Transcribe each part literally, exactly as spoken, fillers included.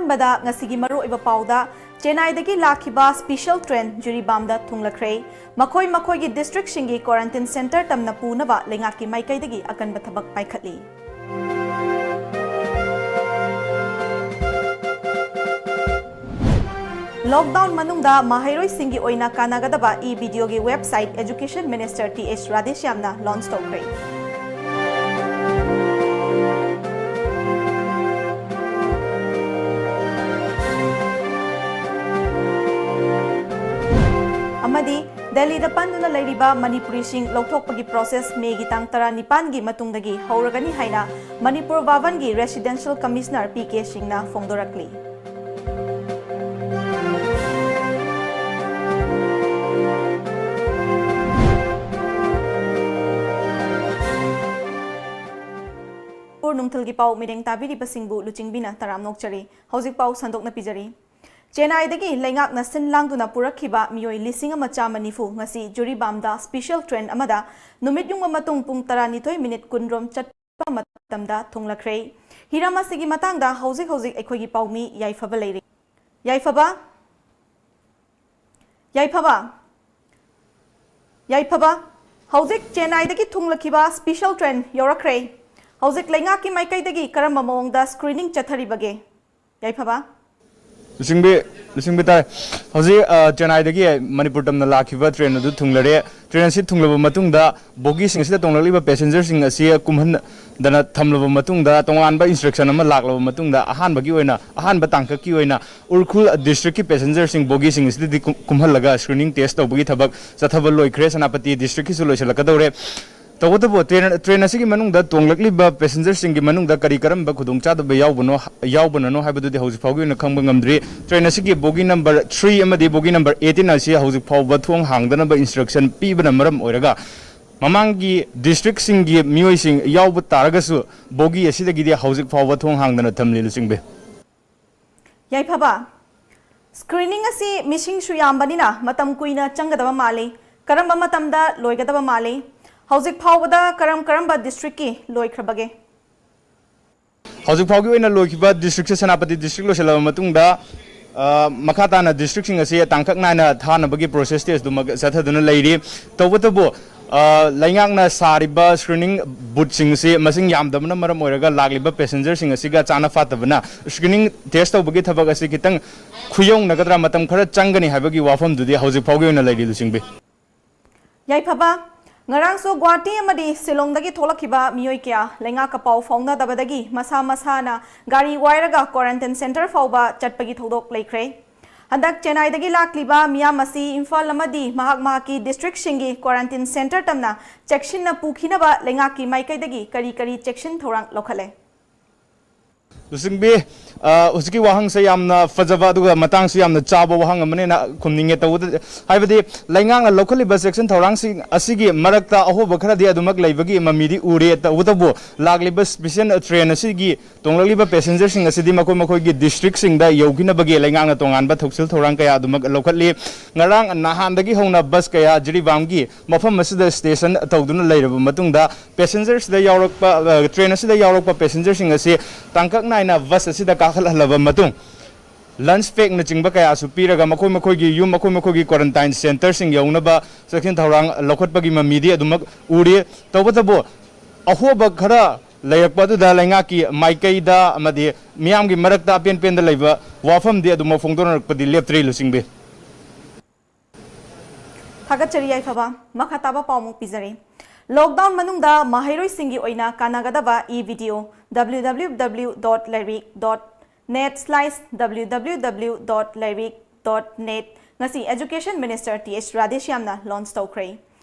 ꯑꯍꯥꯟꯕꯗ ꯉꯁꯤꯒꯤ ꯃꯔꯨꯑꯣꯏꯕ ꯄꯥꯎꯗ, ꯆꯦꯟꯅꯥꯏꯗꯒꯤ ꯂꯥꯛꯈꯤꯕ special train ꯖꯤꯔꯤꯕꯥꯝꯗ ꯊꯨꯡꯂꯈ꯭ꯔꯦ꯫ ꯃꯈꯣꯏ ꯃꯈꯣꯏꯒꯤ districtꯁꯤꯡꯒꯤ quarantine centre ꯇꯝꯅ ꯄꯨꯅꯕ ꯂꯩꯉꯥꯛꯀꯤ ꯃꯥꯏꯀꯩꯗꯒꯤ ꯑꯀꯟꯕ ꯊꯕꯛ ꯄꯥꯏꯈꯠꯂꯤ꯫ Lockdown ꯃꯅꯨꯡꯗ ꯃꯍꯩꯔꯣꯏꯁꯤꯡꯒꯤ ꯑꯣꯏꯅ ꯀꯥꯟꯅꯒꯗꯕ e-videoꯒꯤ website Education Minister T H ꯔꯥꯙꯦꯁ꯭ꯌꯥꯝꯅ launch ꯇꯧꯈ꯭ꯔꯦ꯫ ꯑꯃꯗꯤ ꯗꯦꯜꯂꯤꯗ ꯄꯟꯗꯨꯅ ꯂꯩꯔꯤꯕ ꯃꯅꯤꯄꯨꯔꯤꯁꯤꯡ ꯂꯧꯊꯣꯛꯄꯒꯤ process ꯃꯦꯒꯤ ꯇꯥꯡ ꯇꯔꯥꯅꯤꯄꯥꯟꯒꯤ ꯃꯇꯨꯡꯗꯒꯤ ꯍꯧꯔꯒꯅꯤ ꯍꯥꯏꯅ ꯃꯅꯤꯄꯨꯔ ꯚꯥꯕꯟꯒꯤ Residential Commissioner ꯄꯤ ꯀꯦ ꯁꯤꯡꯅ ꯐꯣꯡꯗꯣꯔꯛꯂꯤ꯫ ꯄꯨꯔ ꯅꯨꯡꯊꯤꯜꯒꯤ ꯄꯥꯎ ꯃꯤꯔꯦꯡ ꯇꯥꯕꯤꯔꯤꯕꯁꯤꯡꯕꯨ ꯂꯨꯆꯤꯡꯕꯤꯅ ꯇꯔꯥꯝꯅ ꯑꯣꯛꯆꯔꯤ꯫ ꯍꯧꯖꯤꯛ ꯄꯥꯎ ꯁꯟꯗꯣꯛꯅ ꯄꯤꯖꯔꯤ꯫ ꯆꯦꯟꯅꯥꯏꯗꯒꯤ ꯂꯩꯉꯥꯛꯅ ꯁꯤꯟ ꯂꯥꯡꯗꯨꯅ ꯄꯨꯔꯛꯈꯤꯕ ꯃꯤꯑꯣꯏ ꯂꯤꯁꯤꯡ ꯑꯃ ꯆꯥꯝꯃ ꯅꯤꯐꯨ ꯉꯁꯤ ꯖꯤꯔꯤꯕꯥꯝꯗ special train ꯑꯃꯗ ꯅꯨꯃꯤꯠ ꯌꯨꯡꯕ ꯃꯇꯨꯡ ꯄꯨꯡ ꯇꯔꯥꯅꯤꯊꯣꯏ ꯃꯤꯅꯤꯠ ꯀꯨꯟꯔꯣꯝ ꯆꯠꯄ ꯃꯇꯝꯗ ꯊꯨꯡꯂꯈ꯭ꯔꯦ꯫ ꯍꯤꯔꯝ ꯑꯁꯤꯒꯤ ꯃꯇꯥꯡꯗ ꯍꯧꯖꯤꯛ ꯍꯧꯖꯤꯛ ꯑꯩꯈꯣꯏꯒꯤ ꯄꯥꯎꯃꯤ ꯌꯥꯏꯐꯕ ꯂꯩꯔꯦ꯫ ꯌꯥꯏꯐꯕ, ꯌꯥꯏꯐꯕ, ꯌꯥꯏꯐꯕ, ꯍꯧꯖꯤꯛ ꯆꯦꯟꯅꯥꯏꯗꯒꯤ ꯊꯨꯡꯂꯛꯈꯤꯕ special train ꯌꯧꯔꯛꯈ꯭ꯔꯦ꯫ ꯍꯧꯖꯤꯛ ꯂꯩꯉꯥꯛꯀꯤ ꯃꯥꯏꯀꯩꯗꯒꯤ ꯀꯔꯝꯕ ꯃꯑꯣꯡꯗ screening ꯆꯠꯊꯔꯤꯕꯒꯦ? ꯌꯥꯏꯐꯕ꯫ ꯂꯨꯆꯤꯡꯕꯤ, ꯂꯨꯆꯤꯡꯕꯤ ꯇꯥꯏ꯫ ꯍꯧꯖꯤꯛ, ꯑ, ꯆꯦꯟꯅꯥꯏꯗꯒꯤ ꯃꯅꯤꯄꯨꯔ ꯇꯝꯅ ꯂꯥꯛꯈꯤꯕ train ꯑꯗꯨ ꯊꯨꯡꯂꯔꯦ꯫ Train ꯑꯁꯤ ꯊꯨꯡꯂꯕ ꯃꯇꯨꯡꯗ bogiꯁꯤꯡ ꯑꯁꯤꯗ ꯇꯣꯡꯂꯛꯂꯤꯕ passengerꯁꯤꯡ ꯑꯁꯤ ꯀꯨꯝꯍꯟꯗꯅ ꯊꯝꯂꯕ ꯃꯇꯨꯡꯗ, ꯇꯣꯉꯥꯟꯕ instruction ꯑꯃ ꯂꯥꯛꯂꯕ ꯃꯇꯨꯡꯗ, ꯑꯍꯥꯟꯕꯒꯤ ꯑꯣꯏꯅ, ꯑꯍꯥꯟꯕ ꯇꯥꯡꯀꯛꯀꯤ ꯑꯣꯏꯅ ꯎꯔꯈꯨꯜ districtꯀꯤ passengerꯁꯤꯡ bogiꯁꯤꯡ ꯑꯁꯤꯗꯗꯤ ꯀꯨꯝ-, ꯀꯨꯝꯍꯜꯂꯒ screening test ꯇꯧꯕꯒꯤ ꯊꯕꯛ ꯆꯠꯊꯕ ꯂꯣꯏꯈ꯭ꯔꯦ꯫ ꯁꯦꯅꯥꯄꯇꯤ districtꯀꯤꯁꯨ ꯂꯣꯏꯁꯤꯜꯂꯛꯀꯗꯧꯔꯦ꯫ ꯇꯧꯕꯇꯕꯨ train, train ꯑꯁꯤꯒꯤ ꯃꯅꯨꯡꯗ ꯇꯣꯡꯂꯛꯂꯤꯕ passengerꯁꯤꯡꯒꯤ ꯃꯅꯨꯡꯗ ꯀꯔꯤ ꯀꯔꯝꯕ ꯈꯨꯗꯣꯡꯆꯥꯗꯕ ꯌꯥꯎꯕꯅꯣ, ꯌꯥꯎꯕꯅꯅꯣ ꯍꯥꯏꯕꯗꯨꯗꯤ ꯍꯧꯖꯤꯛ ꯐꯥꯎꯒꯤ ꯑꯣꯏꯅ ꯈꯪꯕ ꯉꯝꯗ꯭ꯔꯤ꯫ Train ꯑꯁꯤꯒꯤ bogie number three ꯑꯃꯗꯤ bogie number eighteen ꯑꯁꯤ ꯍꯧꯖꯤꯛ ꯐꯥꯎꯕ ꯊꯣꯡ ꯍꯥꯡꯗꯅꯕ instruction ꯄꯤꯕꯅ ꯃꯔꯝ ꯑꯣꯏꯔꯒ ꯃꯃꯥꯡꯒꯤ districtꯁꯤꯡꯒꯤ ꯃꯤꯑꯣꯏꯁꯤꯡ ꯌꯥꯎꯕ ꯇꯥꯔꯒꯁꯨ bogie ꯑꯁꯤꯗꯒꯤꯗꯤ ꯍꯧꯖꯤꯛ ꯐꯥꯎꯕ ꯊꯣꯡ ꯍꯥꯡꯗꯅ ꯊꯝꯂꯤ, ꯂꯨꯆꯤꯡꯕꯤ꯫ ꯌꯥꯏꯐꯕ, screening ꯑꯁꯤ ꯃꯤꯁꯤꯡꯁꯨ ꯌꯥꯝꯕꯅꯤꯅ ꯃꯇꯝ ꯀꯨꯏꯅ ꯆꯪꯒꯗꯕ ꯃꯥꯜꯂꯤ꯫ ꯀꯔꯝꯕ ꯃꯇꯝꯗ ꯂꯣꯏꯒꯗꯕ ꯃꯥꯜꯂꯤ? ꯍꯧꯖꯤꯛ ꯐꯥꯎꯕꯗ ꯀꯔꯝ ꯀꯔꯝꯕ districtꯀꯤ ꯂꯣꯏꯈ꯭ꯔꯕꯒꯦ? ꯍꯧꯖꯤꯛ ꯐꯥꯎꯒꯤ ꯑꯣꯏꯅ ꯂꯣꯏꯈꯤꯕ ꯗꯤꯁꯇ꯭ꯔꯤꯛꯁꯦ, ꯁꯦꯅꯥꯄꯇꯤ ꯗꯤꯁꯇ꯭ꯔꯤꯛ ꯂꯣꯏꯁꯤꯜꯂꯕ ꯃꯇꯨꯡꯗ, ꯑ, ꯃꯈꯥ ꯇꯥꯅ ꯗꯤꯁꯇ꯭ꯔꯤꯛꯁꯤꯡ ꯑꯁꯤ ꯇꯥꯡꯀꯛ ꯅꯥꯏꯅ ꯊꯥꯅꯕꯒꯤ ꯄ꯭ꯔꯣꯁꯦꯁꯇꯤ ꯑꯗꯨꯃꯛ ꯆꯠꯊꯗꯨꯅ ꯂꯩꯔꯤ꯫ ꯇꯧꯕꯇꯕꯨ, ꯑ, ꯂꯩꯉꯥꯛꯅ ꯁꯥꯔꯤꯕ ꯁ꯭ꯀ꯭ꯔꯤꯅꯤꯡ ꯕꯨꯠꯁꯤꯡ ꯑꯁꯤ ꯃꯁꯤꯡ ꯌꯥꯝꯗꯕꯅ ꯃꯔꯝ ꯑꯣꯏꯔꯒ ꯂꯥꯛꯂꯤꯕ ꯄꯦꯁꯦꯟꯖꯔꯁꯤꯡ ꯑꯁꯤꯒ ꯆꯥꯅ ꯐꯥꯠꯇꯕꯅ ꯁ꯭ꯀ꯭ꯔꯤꯅꯤꯡ ꯇꯦꯁ ꯇꯧꯕꯒꯤ ꯊꯕꯛ ꯑꯁꯤ ꯈꯤꯇꯪ ꯈꯨꯌꯧꯅꯒꯗ꯭ꯔꯥ, ꯃꯇꯝ ꯈꯔ ꯆꯪꯒꯅꯤ ꯍꯥꯏꯕꯒꯤ ꯋꯥꯐꯝꯗꯨꯗꯤ ꯍꯧꯖꯤꯛ ꯐꯥꯎꯒꯤ ꯑꯣꯏꯅ ꯂꯩꯔꯤ, ꯂꯨꯆꯤꯡꯕꯤ꯫ ꯌꯥꯏꯐꯕ, ꯉꯔꯥꯡꯁꯨ ꯒꯨꯋꯥꯍꯥꯇꯤ ꯑꯃꯗꯤ ꯁꯤꯂꯣꯡꯗꯒꯤ ꯊꯣꯛꯂꯛꯈꯤꯕ ꯃꯤꯑꯣꯏ ꯀꯌꯥ ꯂꯩꯉꯥꯛꯀ ꯄꯥꯎ ꯐꯥꯎꯅꯗꯕꯗꯒꯤ ꯃꯁꯥ ꯃꯁꯥꯅ ꯒꯥꯔꯤ ꯋꯥꯏꯔꯒ ꯀ꯭ꯋꯥꯔꯦꯟꯇꯤꯟ ꯁꯦꯟꯇꯔ ꯐꯥꯎꯕ ꯆꯠꯄꯒꯤ ꯊꯧꯗꯣꯛ ꯂꯩꯈ꯭ꯔꯦ꯫ ꯍꯟꯗꯛ ꯆꯦꯟꯅꯥꯏꯗꯒꯤ ꯂꯥꯛꯂꯤꯕ ꯃꯤꯌꯥꯝ ꯑꯁꯤ ꯏꯝꯐꯥꯜ ꯑꯃꯗꯤ ꯃꯍꯥꯛ ꯃꯍꯥꯛꯀꯤ ꯗꯤꯁꯇ꯭ꯔꯤꯛꯁꯤꯡꯒꯤ ꯀ꯭ꯋꯥꯔꯦꯟꯇꯤꯟ ꯁꯦꯟꯇꯔ ꯇꯝꯅ ꯆꯦꯛꯁꯤꯟꯅ ꯄꯨꯈꯤꯅꯕ ꯂꯩꯉꯥꯛꯀꯤ ꯃꯥꯏꯀꯩꯗꯒꯤ ꯀꯔꯤ ꯀꯔꯤ ꯆꯦꯛꯁꯤꯟ ꯊꯧꯔꯥꯡ ꯂꯧꯈꯠꯂꯦ? ꯂꯨꯆꯤꯡꯕꯤ, ꯑ, ꯍꯧꯖꯤꯛꯀꯤ ꯋꯥꯍꯪꯁꯦ ꯌꯥꯝꯅ ꯐꯖꯕ ꯑꯗꯨꯒ ꯃꯇꯥꯡꯁꯨ ꯌꯥꯝꯅ ꯆꯥꯕ ꯋꯥꯍꯪ ꯑꯃꯅꯦꯅ ꯈꯨꯝꯅꯤꯡꯉꯦ꯫ ꯇꯧꯕꯗ-, ꯍꯥꯏꯕꯗꯤ ꯂꯩꯉꯥꯛꯅ ꯂꯧꯈꯠꯂꯤꯕ ꯆꯦꯛꯁꯤꯟ ꯊꯧꯔꯥꯡꯁꯤꯡ ꯑꯁꯤꯒꯤ ꯃꯔꯛꯇ ꯑꯍꯣꯕ ꯈꯔꯗꯤ ꯑꯗꯨꯃꯛ ꯂꯩꯕꯒꯤ ꯃꯃꯤꯗꯤ ꯎꯔꯦ꯫ ꯇꯧꯕꯇꯕꯨ ꯂꯥꯛꯂꯤꯕ ꯁ꯭ꯄꯦꯁꯦꯜ ꯇ꯭ꯔꯦꯟ ꯑꯁꯤꯒꯤ ꯇꯣꯡꯂꯛꯂꯤꯕ ꯄꯦꯁꯦꯟꯖꯔꯁꯤꯡ ꯑꯁꯤꯗꯤ ꯃꯈꯣꯏ ꯃꯈꯣꯏꯒꯤ ꯗꯤꯁꯇ꯭ꯔꯤꯛꯁꯤꯡꯗ ꯌꯧꯈꯤꯅꯕꯒꯤ ꯂꯩꯉꯥꯛꯅ ꯇꯣꯉꯥꯟꯕ ꯊꯧꯁꯤꯜ ꯊꯧꯔꯥꯡ ꯀꯌꯥ ꯑꯗꯨꯃꯛ ꯂꯧꯈꯠꯂꯤ꯫ ꯉꯔꯥꯡ ꯅꯍꯥꯟꯗꯒꯤ ꯍꯧꯅ ꯕꯁ ꯀꯌꯥ ꯖꯤꯔꯤꯕꯥꯝꯒꯤ ꯃꯐꯝ ꯑꯁꯤꯗ ꯁ꯭ꯇꯦꯁꯟ ꯇꯧꯗꯨꯅ ꯂꯩꯔꯕ ꯃꯇꯨꯡꯗ, ꯄꯦꯁꯦꯟꯖꯔꯁꯤꯗ ꯌꯥꯎꯔꯛꯄ, ꯑ, ꯇ꯭ꯔꯦꯟ ꯑꯁꯤꯗ ꯌꯥꯎꯔꯛꯄ ꯄꯦꯁꯦꯟꯖꯔꯁꯤꯡ ꯑꯁꯤ ꯇꯥꯡꯀꯛ ꯅꯥꯏꯅ ꯕꯁ ꯑꯁꯤꯗ ꯀꯥꯈꯠꯍꯜꯂꯕ ꯃꯇꯨꯡ, ꯂꯟꯆ ꯄꯦꯛꯅꯆꯤꯡꯕ ꯀꯌꯥꯁꯨ ꯄꯤꯔꯒ ꯃꯈꯣꯏ ꯃꯈꯣꯏꯒꯤ ꯌꯨꯝ, ꯃꯈꯣꯏ ꯃꯈꯣꯏꯒꯤ ꯀ꯭ꯋꯥꯔꯦꯟꯇꯥꯏꯟ ꯁꯦꯟꯇꯔꯁꯤꯡ ꯌꯧꯅꯕ ꯆꯦꯛꯁꯤꯟ ꯊꯧꯔꯥꯡ ꯂꯧꯈꯠꯄꯒꯤ ꯃꯃꯤꯗꯤ ꯑꯗꯨꯃꯛ ꯎꯔꯤ꯫ ꯇꯧꯕꯇꯕꯨ ꯑꯍꯣꯕ ꯈꯔ ꯂꯩꯔꯛꯄ ꯑꯗꯨꯗ ꯂꯩꯉꯥꯛꯀꯤ ꯃꯥꯏꯀꯩꯗ ꯑꯃꯗꯤ ꯃꯤꯌꯥꯝꯒꯤ ꯃꯔꯛꯇ ꯑꯄꯦꯟ ꯄꯦꯟꯗ ꯂꯩꯕ ꯋꯥꯐꯝꯗꯤ ꯑꯗꯨꯃꯛ ꯐꯣꯡꯗꯣꯔꯛꯄꯗꯤ ꯂꯦꯞꯇ꯭ꯔꯤ, ꯂꯨꯆꯤꯡꯕꯤ꯫ ꯊꯥꯒꯠꯆꯔꯤ ꯌꯥꯏꯐꯕ꯫ ꯃꯈꯥ ꯇꯥꯕ ꯄꯥꯎꯃꯨꯛ ꯄꯤꯖꯔꯤ꯫ ꯂꯣꯛꯗꯥꯎꯟ ꯃꯅꯨꯡꯗ ꯃꯍꯩꯔꯣꯏꯁꯤꯡꯒꯤ ꯑꯣꯏꯅ ꯀꯥꯟꯅꯒꯗꯕ e-video, W W W dot lairik dot net slash W W W dot lairik dot net ꯉꯁꯤ Education Minister T H ꯔꯥꯙꯦꯁ꯭ꯌꯥꯝꯅ launch ꯇꯧꯈ꯭ꯔꯦ꯫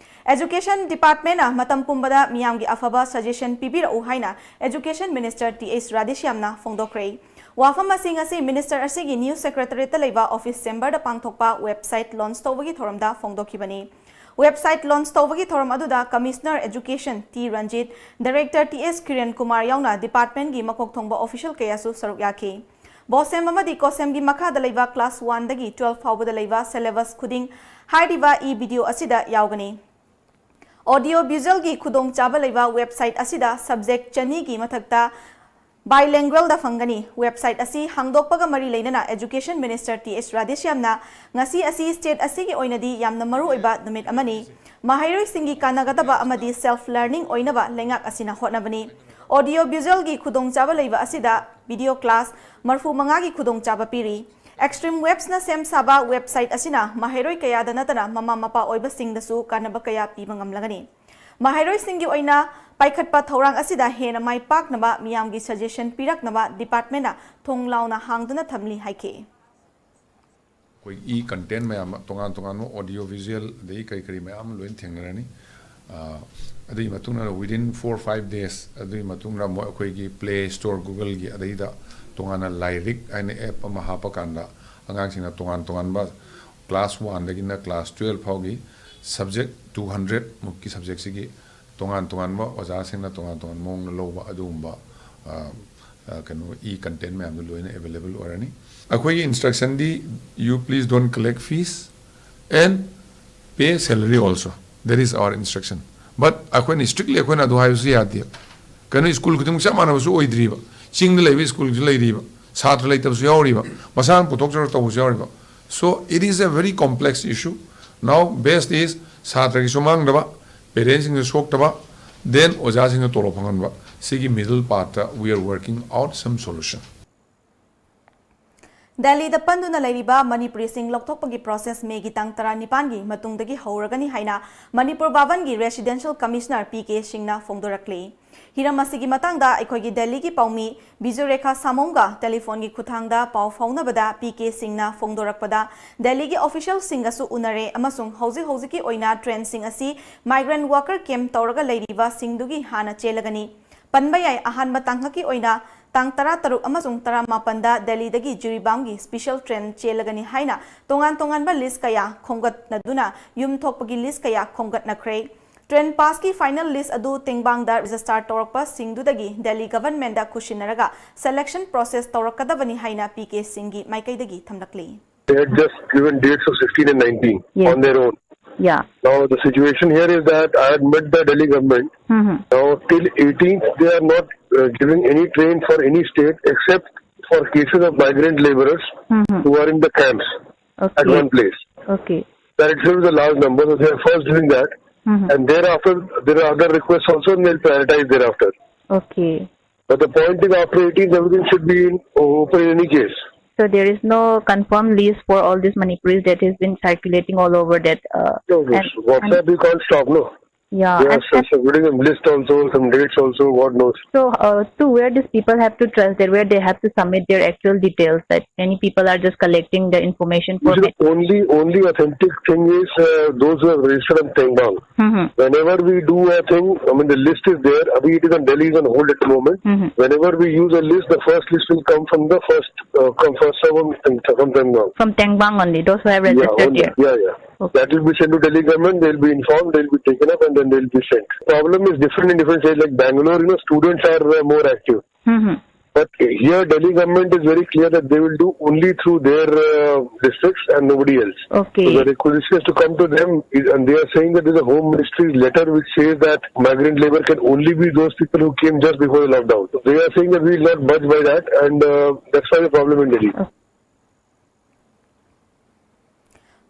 Education Departmentꯅ ꯃꯇꯝ ꯄꯨꯝꯕꯗ ꯃꯤꯌꯥꯝꯒꯤ ꯑꯐꯕ suggestion ꯄꯤꯕꯤꯔꯛꯎ ꯍꯥꯏꯅ Education Minister T H ꯔꯥꯙꯦꯁ꯭ꯌꯥꯝꯅ ꯐꯣꯡꯗꯣꯛꯈ꯭ꯔꯦ꯫ ꯋꯥꯐꯝ ꯑꯁꯤ ꯉꯁꯤ Minister ꯑꯁꯤꯒꯤ New Secretariatꯇ ꯂꯩꯕ office chamberꯗ ꯄꯥꯡꯊꯣꯛꯄ website launch ꯇꯧꯕꯒꯤ ꯊꯧꯔꯝꯗ ꯐꯣꯡꯗꯣꯛꯈꯤꯕꯅꯤ꯫ Website launch ꯇꯧꯕꯒꯤ ꯊꯧꯔꯝ ꯑꯗꯨꯗ Commissioner Education T Ranjit, Director T S Kiran Kumar ꯌꯥꯎꯅ departmentꯀꯤ ꯃꯀꯣꯛ ꯊꯣꯡꯕ official ꯀꯌꯥꯁꯨ ꯁꯔꯨꯛ ꯌꯥꯈꯤ꯫ ꯕꯣꯁꯦꯝ ꯑꯃꯗꯤ ꯀꯣꯁꯦꯝꯒꯤ ꯃꯈꯥꯗ ꯂꯩꯕ class oneꯗꯒꯤ twelve ꯐꯥꯎꯕꯗ ꯂꯩꯕ syllabus ꯈꯨꯗꯤꯡ ꯍꯥꯏꯔꯤꯕ e-video ꯑꯁꯤꯗ ꯌꯥꯎꯒꯅꯤ꯫ Audio visualꯒꯤ ꯈꯨꯗꯣꯡꯆꯥꯕ ꯂꯩꯕ website ꯑꯁꯤꯗ subject ꯆꯅꯤꯒꯤ ꯃꯊꯛꯇ Bilingualꯗ ꯐꯪꯒꯅꯤ꯫ Website ꯑꯁꯤ ꯍꯥꯡꯗꯣꯛꯄꯒ ꯃꯔꯤ ꯂꯩꯅꯅ Education Minister Th Radheshyamꯅ ꯉꯁꯤ ꯑꯁꯤ state ꯑꯁꯤꯒꯤ ꯑꯣꯏꯅꯗꯤ ꯌꯥꯝꯅ ꯃꯔꯨꯑꯣꯏꯕ ꯅꯨꯃꯤꯠ ꯑꯃꯅꯤ꯫ ꯃꯍꯩꯔꯣꯏꯁꯤꯡꯒꯤ ꯀꯥꯟꯅꯒꯗꯕ ꯑꯃꯗꯤ self learning ꯑꯣꯏꯅꯕ ꯂꯩꯉꯥꯛ ꯑꯁꯤꯅ ꯍꯣꯠꯅꯕꯅꯤ꯫ Audio visualꯒꯤ ꯈꯨꯗꯣꯡꯆꯥꯕ ꯂꯩꯕ ꯑꯁꯤꯗ video class ꯃꯔꯐꯨ ꯃꯉꯥꯒꯤ ꯈꯨꯗꯣꯡꯆꯥꯕ ꯄꯤꯔꯤ꯫ Extreme Websꯅ ꯁꯦꯝ ꯁꯥꯕ website ꯑꯁꯤꯅ ꯃꯍꯩꯔꯣꯏ ꯀꯌꯥꯗ ꯅꯠꯇꯅ ꯃꯃꯥ ꯃꯄꯥ ꯑꯣꯏꯕꯁꯤꯡꯗꯁꯨ ꯀꯥꯟꯅꯕ ꯀꯌꯥ ꯄꯤꯕ ꯉꯝꯂꯒꯅꯤ꯫ ꯃꯍꯩꯔꯣꯏꯁꯤꯡꯒꯤ ꯑꯣꯏꯅ ꯄꯥꯏꯈꯠꯄ ꯊꯧꯔꯥꯡ ꯑꯁꯤꯗ ꯍꯦꯟꯅ ꯃꯥꯏ ꯄꯥꯛꯅꯕ ꯃꯤꯌꯥꯝꯒꯤ suggestion ꯄꯤꯔꯛꯅꯕ departmentꯅ ꯊꯣꯡ ꯂꯥꯎꯅ ꯍꯥꯡꯗꯨꯅ ꯊꯝꯂꯤ ꯍꯥꯏꯈꯤ꯫ ꯑꯩꯈꯣꯏ e content ꯃꯌꯥꯝ ꯑꯃ, ꯇꯣꯉꯥꯟ ꯇꯣꯉꯥꯟꯕ audio visual ꯑꯗꯒꯤ ꯀꯔꯤ ꯀꯔꯤ ꯃꯌꯥꯝ ꯑꯃ ꯂꯣꯏꯅ ꯊꯦꯡꯅꯔꯅꯤ꯫ ꯑꯥ, ꯑꯗꯨꯒꯤ ꯃꯇꯨꯡꯗ within four five days, ꯑꯗꯨꯒꯤ ꯃꯇꯨꯡꯗ ꯑꯃꯨꯛ ꯑꯩꯈꯣꯏꯒꯤ Play Store, Googleꯒꯤ, ꯑꯗꯩꯗ ꯇꯣꯉꯥꯟꯅ ꯂꯥꯏꯔꯤꯛ ꯍꯥꯏꯅ app ꯑꯃ ꯍꯥꯞꯄꯀꯥꯟꯗ ꯑꯉꯥꯡꯁꯤꯡꯅ ꯇꯣꯉꯥꯟ ꯇꯣꯉꯥꯟꯕ class oneꯗꯒꯤꯅ class twelve ꯐꯥꯎꯒꯤ subject two hundred ꯃꯨꯛꯀꯤ subjectꯁꯤꯒꯤ ꯇꯣꯉꯥꯟ ꯇꯣꯉꯥꯟꯕ ꯑꯣꯖꯥꯁꯤꯡꯅ ꯇꯣꯉꯥꯟ ꯇꯣꯉꯥꯟꯕ ꯃꯑꯣꯡꯗ ꯂꯧꯕ ꯑꯗꯨꯒꯨꯝꯕ, ꯑ, ꯑ, ꯀꯩꯅꯣ, e content ꯃꯌꯥꯝꯗꯣ ꯂꯣꯏꯅ available ꯑꯣꯏꯔꯅꯤ꯫ ꯑꯩꯈꯣꯏꯒꯤ instructionꯗꯤ, "You please don't collect fees and pay salary also." That is our instruction. But ꯑꯩꯈꯣꯏꯅ strictly ꯑꯩꯈꯣꯏꯅ ꯑꯗꯨ ꯍꯥꯏꯕꯁꯨ ꯌꯥꯗꯦ꯫ ꯀꯩꯅꯣ, school ꯈꯨꯗꯤꯡꯃꯛ ꯆꯞ ꯃꯥꯟꯅꯕꯁꯨ ꯑꯣꯏꯗ꯭ꯔꯤꯕ꯫ ꯆꯤꯡꯗ ꯂꯩꯕ schoolꯁꯨ ꯂꯩꯔꯤꯕ꯫ ꯁꯥꯇ꯭ꯔ ꯂꯩꯇꯕꯁꯨ ꯌꯥꯎꯔꯤꯕ꯫ ꯃꯁꯥꯅ ꯄꯨꯊꯣꯛꯆꯔꯒ ꯇꯧꯕꯁꯨ ꯌꯥꯎꯔꯤꯕ꯫ So it is a very complex issue. Now best is ꯁꯥꯇ꯭ꯔꯒꯤꯁꯨ ꯃꯥꯡꯗꯕ, parentꯁꯤꯡꯁꯨ ꯁꯣꯛꯇꯕ, then ꯑꯣꯖꯥꯁꯤꯡꯁꯨ ꯇꯣꯂꯣꯞ ꯐꯪꯍꯟꯕ꯫ ꯁꯤꯒꯤ middle pathꯇ we are working out some solution. ꯗꯦꯜꯂꯤꯗ ꯄꯟꯗꯨꯅ ꯂꯩꯔꯤꯕ ꯃꯅꯤꯄꯨꯔꯤꯁꯤꯡ ꯂꯧꯊꯣꯛꯄꯒꯤ process Mayꯒꯤ ꯇꯥꯡ ꯇꯔꯥꯅꯤꯄꯥꯟꯒꯤ ꯃꯇꯨꯡꯗꯒꯤ ꯍꯧꯔꯒꯅꯤ ꯍꯥꯏꯅ ꯃꯅꯤꯄꯨꯔ ꯚꯥꯕꯟꯒꯤ Residential Commissioner ꯄꯤ ꯀꯦ ꯁꯤꯡꯅ ꯐꯣꯡꯗꯣꯔꯛꯂꯤ꯫ ꯍꯤꯔꯝ ꯑꯁꯤꯒꯤ ꯃꯇꯥꯡꯗ ꯑꯩꯈꯣꯏꯒꯤ ꯗꯦꯜꯂꯤꯒꯤ ꯄꯥꯎꯃꯤ ꯕꯤꯖꯨꯔꯦꯈꯥ ꯁꯥꯃꯣꯝꯒ ꯇꯦꯂꯤꯐꯣꯟꯒꯤ ꯈꯨꯠꯊꯥꯡꯗ ꯄꯥꯎ ꯐꯥꯎꯅꯕꯗ ꯄꯤ ꯀꯦ ꯁꯤꯡꯅ ꯐꯣꯡꯗꯣꯔꯛꯄꯗ, ꯗꯦꯜꯂꯤꯒꯤ officialꯁꯤꯡꯒꯁꯨ ꯎꯅꯔꯦ ꯑꯃꯁꯨꯡ ꯍꯧꯖꯤꯛ ꯍꯧꯖꯤꯛꯀꯤ ꯑꯣꯏꯅ trainꯁꯤꯡ ꯑꯁꯤ migrant worker camp ꯇꯧꯔꯒ ꯂꯩꯔꯤꯕꯁꯤꯡꯗꯨꯒꯤ ꯍꯥꯟꯅ ꯆꯦꯜꯂꯒꯅꯤ꯫ ꯄꯟꯕ ꯌꯥꯏ, ꯑꯍꯥꯟꯕ ꯇꯥꯡꯀꯛꯀꯤ ꯑꯣꯏꯅ ꯇꯥꯡ ꯇꯔꯥꯇꯔꯨꯛ ꯑꯃꯁꯨꯡ ꯇꯔꯥꯃꯥꯄꯟꯗ ꯗꯦꯜꯂꯤꯗꯒꯤ ꯖꯤꯔꯤꯕꯥꯝꯒꯤ special train ꯆꯦꯜꯂꯒꯅꯤ ꯍꯥꯏꯅ ꯇꯣꯉꯥꯟ ꯇꯣꯉꯥꯟꯕ list ꯀꯌꯥ ꯈꯣꯝꯒꯠꯅꯗꯨꯅ ꯌꯨꯝ ꯊꯣꯛꯄꯒꯤ list ꯀꯌꯥ ꯈꯣꯝꯒꯠꯅꯈ꯭ꯔꯦ꯫ Train passꯀꯤ final list ꯑꯗꯨ ꯇꯦꯡꯕꯥꯡꯗ register ꯇꯧꯔꯛꯄꯁꯤꯡꯗꯨꯗꯒꯤ ꯗꯦꯜꯂꯤ governmentꯗ ꯈꯨꯠꯁꯤꯟꯅꯔꯒ selection process ꯇꯧꯔꯛꯀꯗꯕꯅꯤ ꯍꯥꯏꯅ ꯄꯤ ꯀꯦ ꯁꯤꯡꯒꯤ ꯃꯥꯏꯀꯩꯗꯒꯤ ꯊꯝꯂꯛꯂꯤ꯫ They had just given dates of sixteen and nineteen Yes. on their own. Yeah. Now the situation here is that I had met the Delhi government. Mm-hmm. Now till eighteenth they are not uh, giving any train for any state except for cases of migrant laborers Mhm. who are in the camps at Okay. one place. Okay. That itself is a large number, so they are first doing that. Mhm. And thereafter, there are other requests also, and they'll prioritize thereafter. Okay. But the point is, after eighteen, everything should be in, open in any case. So there is no confirmed list for all these Manipuris that has been circulating all over that. Uh, No, and- WhatsApp you can't stop, no. yeah. There are and- some, some list also, some dates also, God knows. So, uh, to where these people have to trust that, where they have to submit their actual details, that many people are just collecting the information You for see, the only, only authentic thing is uh, those who have registered on Tengbaung. Mhm. Whenever we do a thing, I mean, the list is there. Abhi it is on, Delhi is on hold at the moment. Mhm. Whenever we use a list, the first list will come from the first, uh, come first from, from Tengbaung. From Tengbaung only, those who have Yeah, registered only. there. Yeah, yeah. Okay. That will be sent to Delhi government. They'll be informed. They'll be taken up, and then they'll be sent. Problem is different in different states. Like Bangalore, you know, students are uh, more active. Mhm. But here, Delhi government is very clear that they will do only through their uh, districts and nobody else. Okay. So the requisition is to come to them, and they are saying that there's a Home Ministry's letter which says that migrant labor can only be those people who came just before the lockdown. So they are saying that we will not budge by that, and uh, that's why the problem in Delhi.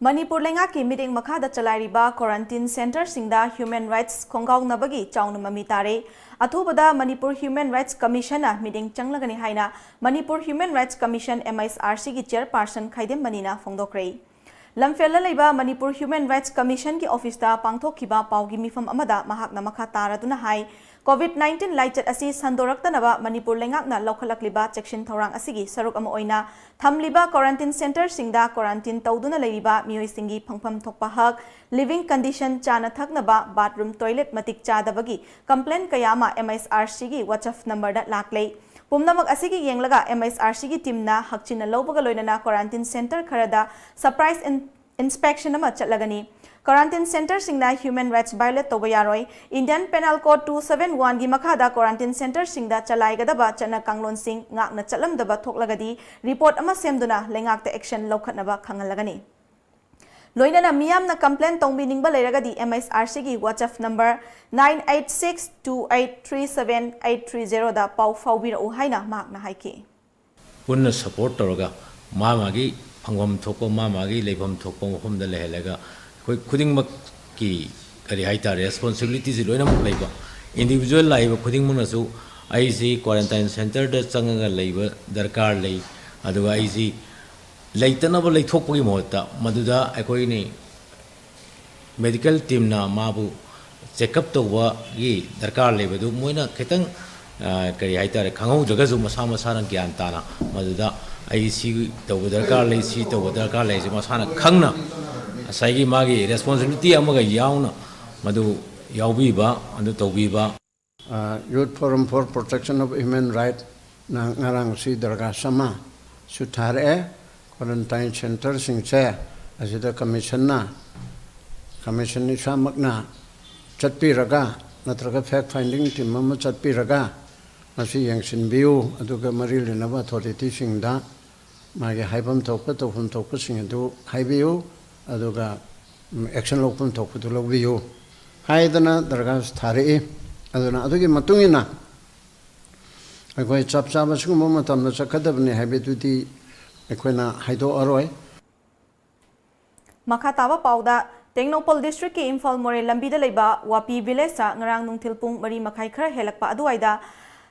Manipur ꯂꯩꯉꯥꯛꯀꯤ ꯃꯤꯠꯌꯦꯡ ꯃꯈꯥꯗ ꯆꯂꯥꯏꯔꯤꯕ quarantine ꯁꯦꯟꯇꯔꯁꯤꯡꯗ human rights ꯈꯣꯡꯒꯥꯎꯅꯕꯒꯤ ꯆꯥꯎꯅ ꯃꯃꯤ ꯇꯥꯔꯦ꯫ ꯑꯊꯨꯕꯗ Manipur human rights ꯀꯃꯤꯁꯟꯅ ꯃꯤꯠꯌꯦꯡ ꯆꯪꯂꯒꯅꯤ ꯍꯥꯏꯅ Manipur human rights commission, M I S R C, ꯒꯤ ꯆꯤꯌꯔꯄꯥꯔꯁꯟ ꯈꯥꯏꯗꯦꯝ ꯃꯅꯤꯅ ꯐꯣꯡꯗꯣꯛꯈ꯭ꯔꯦ꯫ ꯂꯝꯐꯦꯜꯗ ꯂꯩꯕ ꯃꯅꯤꯄꯨꯔ ꯍ꯭ꯌꯨꯃꯦꯟ ꯔꯥꯏꯠꯁ ꯀꯃꯤꯁꯟꯒꯤ ꯑꯣꯐꯤꯁꯇ ꯄꯥꯡꯊꯣꯛꯈꯤꯕ ꯄꯥꯎꯒꯤ ꯃꯤꯐꯝ ꯑꯃꯗ ꯃꯍꯥꯛꯅ ꯃꯈꯥ ꯇꯥꯔꯗꯨꯅ ꯍꯥꯏ, ꯀꯣꯚꯤꯗ ꯅꯥꯏꯟꯇꯤꯟ ꯂꯥꯏꯆꯠ ꯑꯁꯤ ꯁꯟꯗꯣꯔꯛꯇꯅꯕ ꯃꯅꯤꯄꯨꯔ ꯂꯩꯉꯥꯛꯅ ꯂꯧꯈꯠꯂꯛꯂꯤꯕ ꯆꯦꯛꯁꯤꯟ ꯊꯧꯔꯥꯡ ꯑꯁꯤꯒꯤ ꯁꯔꯨꯛ ꯑꯃ ꯑꯣꯏꯅ ꯊꯝꯂꯤꯕ ꯀ꯭ꯋꯥꯔꯟꯇꯤꯟ ꯁꯦꯟꯇꯔꯁꯤꯡꯗ ꯀ꯭ꯋꯥꯔꯟꯇꯤꯟ ꯇꯧꯗꯨꯅ ꯂꯩꯔꯤꯕ ꯃꯤꯑꯣꯏꯁꯤꯡꯒꯤ ꯐꯪꯐꯝ ꯊꯣꯛꯄ ꯍꯛ, ꯂꯤꯚꯤꯡ ꯀꯟꯗꯤꯁꯟ, ꯆꯥꯅ ꯊꯛꯅꯕ, ꯕꯥꯊꯔꯨꯝ, ꯇꯣꯏꯂꯦꯠ ꯃꯇꯤꯛ ꯆꯥꯗꯕꯒꯤ ꯀꯝꯄ꯭ꯂꯦꯟ ꯀꯌꯥ ꯑꯃ M I S R C ꯒꯤ WhatsApp ꯅꯝꯕꯔꯗ ꯂꯥꯛꯂꯦ꯫ ꯄꯨꯝꯅꯃꯛ ꯑꯁꯤꯒꯤ ꯌꯦꯡꯂꯒ M I S R C ꯒꯤ ꯇꯤꯝꯅ ꯍꯛꯆꯤꯟꯅ ꯂꯧꯕꯒ ꯂꯣꯏꯅꯅ ꯀ꯭ꯋꯥꯔꯟꯇꯤꯟ ꯁꯦꯟꯇꯔ ꯈꯔꯗ ꯁꯔꯄ꯭ꯔꯥꯏꯖ ꯏꯟ-, ꯏꯟꯁꯄꯦꯛꯁꯟ ꯑꯃ ꯆꯠꯂꯒꯅꯤ꯫ ꯀ꯭ꯋꯥꯔꯟꯇꯤꯟ ꯁꯦꯟꯇꯔꯁꯤꯡꯅ ꯍ꯭ꯌꯨꯃꯦꯟ ꯔꯥꯏꯠꯁ ꯚꯥꯏꯑꯣꯂꯦꯠ ꯇꯧꯕ ꯌꯥꯔꯣꯏ꯫ Indian panel code two seven one ꯒꯤ ꯃꯈꯥꯗ ꯀ꯭ꯋꯥꯔꯟꯇꯤꯟ ꯁꯦꯟꯇꯔꯁꯤꯡꯗ ꯆꯂꯥꯏꯒꯗꯕ ꯆꯠꯅ ꯀꯥꯡꯂꯣꯟꯁꯤꯡ ꯉꯥꯛꯅ ꯆꯠꯂꯝꯗꯕ ꯊꯣꯛꯂꯒꯗꯤ ꯔꯤꯄꯣꯔꯠ ꯑꯃ ꯁꯦꯝꯗꯨꯅ ꯂꯩꯉꯥꯛꯇ ꯑꯦꯛꯁꯟ ꯂꯧꯈꯠꯅꯕ ꯈꯪꯍꯜꯂꯒꯅꯤ꯫ ꯂꯣꯏꯅꯅ ꯃꯤꯌꯥꯝꯅ complain ꯇꯧꯕꯤꯅꯤꯡꯕ ꯂꯩꯔꯒꯗꯤ M S R C ꯒꯤ WhatsApp number nine eight six two eight three seven eight three zero ꯗ ꯄꯥꯎ ꯐꯥꯎꯕꯤꯔꯛꯎ ꯍꯥꯏꯅ ꯃꯍꯥꯛꯅ ꯍꯥꯏꯈꯤ꯫ ꯄꯨꯟꯅ support ꯇꯧꯔꯒ ꯃꯥ ꯃꯥꯒꯤ ꯐꯪꯐꯝ ꯊꯣꯛꯄ, ꯃꯥ ꯃꯥꯒꯤ ꯂꯩꯐꯝ ꯊꯣꯛꯄ ꯃꯐꯝꯗ ꯂꯩꯍꯜꯂꯒ, ꯑꯩꯈꯣꯏ ꯈꯨꯗꯤꯡꯃꯛꯀꯤ, ꯀꯔꯤ ꯍꯥꯏꯇꯥꯔꯦ, responsibility ꯁꯤ ꯂꯣꯏꯅꯃꯛ ꯂꯩꯕ꯫ Individual ꯂꯥꯛꯏꯕ ꯈꯨꯗꯤꯡꯃꯛꯅꯁꯨ ꯑꯩꯁꯤ quarantine centre ꯗ ꯆꯪꯉꯒ ꯂꯩꯕ ꯗꯔꯀꯥꯔ ꯂꯩ, ꯑꯗꯨꯒ ꯑꯩꯁꯤ ꯂꯩꯇꯅꯕ ꯂꯩꯊꯣꯛꯄꯒꯤ ꯃꯍꯨꯠꯇ ꯃꯗꯨꯗ ꯑꯩꯈꯣꯏꯅꯤ medical team ꯅ ꯃꯥꯕꯨ check up ꯇꯧꯕꯒꯤ ꯗꯔꯀꯥꯔ ꯂꯩꯕꯗꯨ ꯃꯣꯏꯅ ꯈꯤꯇꯪ, ꯑ, ꯀꯔꯤ ꯍꯥꯏꯇꯥꯔꯦ, ꯈꯪꯍꯧꯗ꯭ꯔꯒꯁꯨ ꯃꯁꯥ ꯃꯁꯥꯅ ꯒ꯭ꯌꯥꯟ ꯇꯥꯅ ꯃꯗꯨꯗ ꯑꯩ ꯁꯤ ꯇꯧꯕ ꯗꯔꯀꯥꯔ ꯂꯩ, ꯁꯤ ꯇꯧꯕ ꯗꯔꯀꯥꯔ ꯂꯩ ꯍꯥꯏꯁꯦ ꯃꯁꯥꯅ ꯈꯪꯅ ꯉꯁꯥꯏꯒꯤ ꯃꯥꯒꯤ responsibility ꯑꯃꯒ ꯌꯥꯎꯅ ꯃꯗꯨ ꯌꯥꯎꯕꯤꯕ, ꯑꯗꯨ ꯇꯧꯕꯤꯕ꯫ Youth Forum for Protection of Human Right ꯅ ꯉꯔꯥꯡꯁꯤ ꯗꯔꯈꯥꯁ ꯑꯃꯁꯨ ꯊꯥꯔꯛꯑꯦ꯫ Quarantine centre ꯁꯤꯡꯁꯦ ꯑꯁꯤꯗ commission ꯅ, commission ꯏꯁꯥꯃꯛꯅ ꯆꯠꯄꯤꯔꯒ ꯅꯠꯇ꯭ꯔꯒ fact finding team ꯑꯃ ꯆꯠꯄꯤꯔꯒ ꯃꯁꯤ ꯌꯦꯡꯁꯤꯟꯕꯤꯌꯨ, ꯑꯗꯨꯒ ꯃꯔꯤ ꯂꯩꯅꯕ authority ꯁꯤꯡꯗ ꯃꯥꯒꯤ ꯍꯥꯏꯐꯝ ꯊꯣꯛꯄ ꯇꯧꯐꯝ ꯊꯣꯛꯄꯁꯤꯡ ꯑꯗꯨ ꯍꯥꯏꯕꯤꯌꯨ, ꯑꯗꯨꯒ action ꯂꯧꯐꯝ ꯊꯣꯛꯄꯗꯨ ꯂꯧꯕꯤꯌꯨ ꯍꯥꯏꯗꯅ ꯗꯔꯈꯥꯁ ꯊꯥꯔꯛꯏ꯫ ꯑꯗꯨꯅ ꯑꯗꯨꯒꯤ ꯃꯇꯨꯡ ꯏꯟꯅ ꯑꯩꯈꯣꯏ ꯆꯞ ꯆꯥꯕ ꯁꯤꯒꯨꯝꯕ ꯃꯇꯝꯗ ꯆꯠꯀꯗꯕꯅꯤ ꯍꯥꯏꯕꯗꯨꯗꯤ ꯑꯩꯈꯣꯏꯅ ꯍꯥꯏꯗꯣꯛꯑꯔꯣꯏ꯫ ꯃꯈꯥ ꯇꯥꯕ ꯄꯥꯎꯗ, ꯇꯦꯡꯅꯧꯄꯜ district ꯀꯤ ꯏꯝꯐꯥꯜ ꯃꯣꯔꯦ ꯂꯝꯕꯤꯗ ꯂꯩꯕ ꯋꯥꯄꯤ village ꯇ ꯉꯔꯥꯡ ꯅꯨꯡꯊꯤꯜ ꯄꯨꯡ ꯃꯔꯤ ꯃꯈꯥꯏ ꯈꯔ ꯍꯦꯜꯂꯛꯄ ꯑꯗꯨꯋꯥꯏꯗ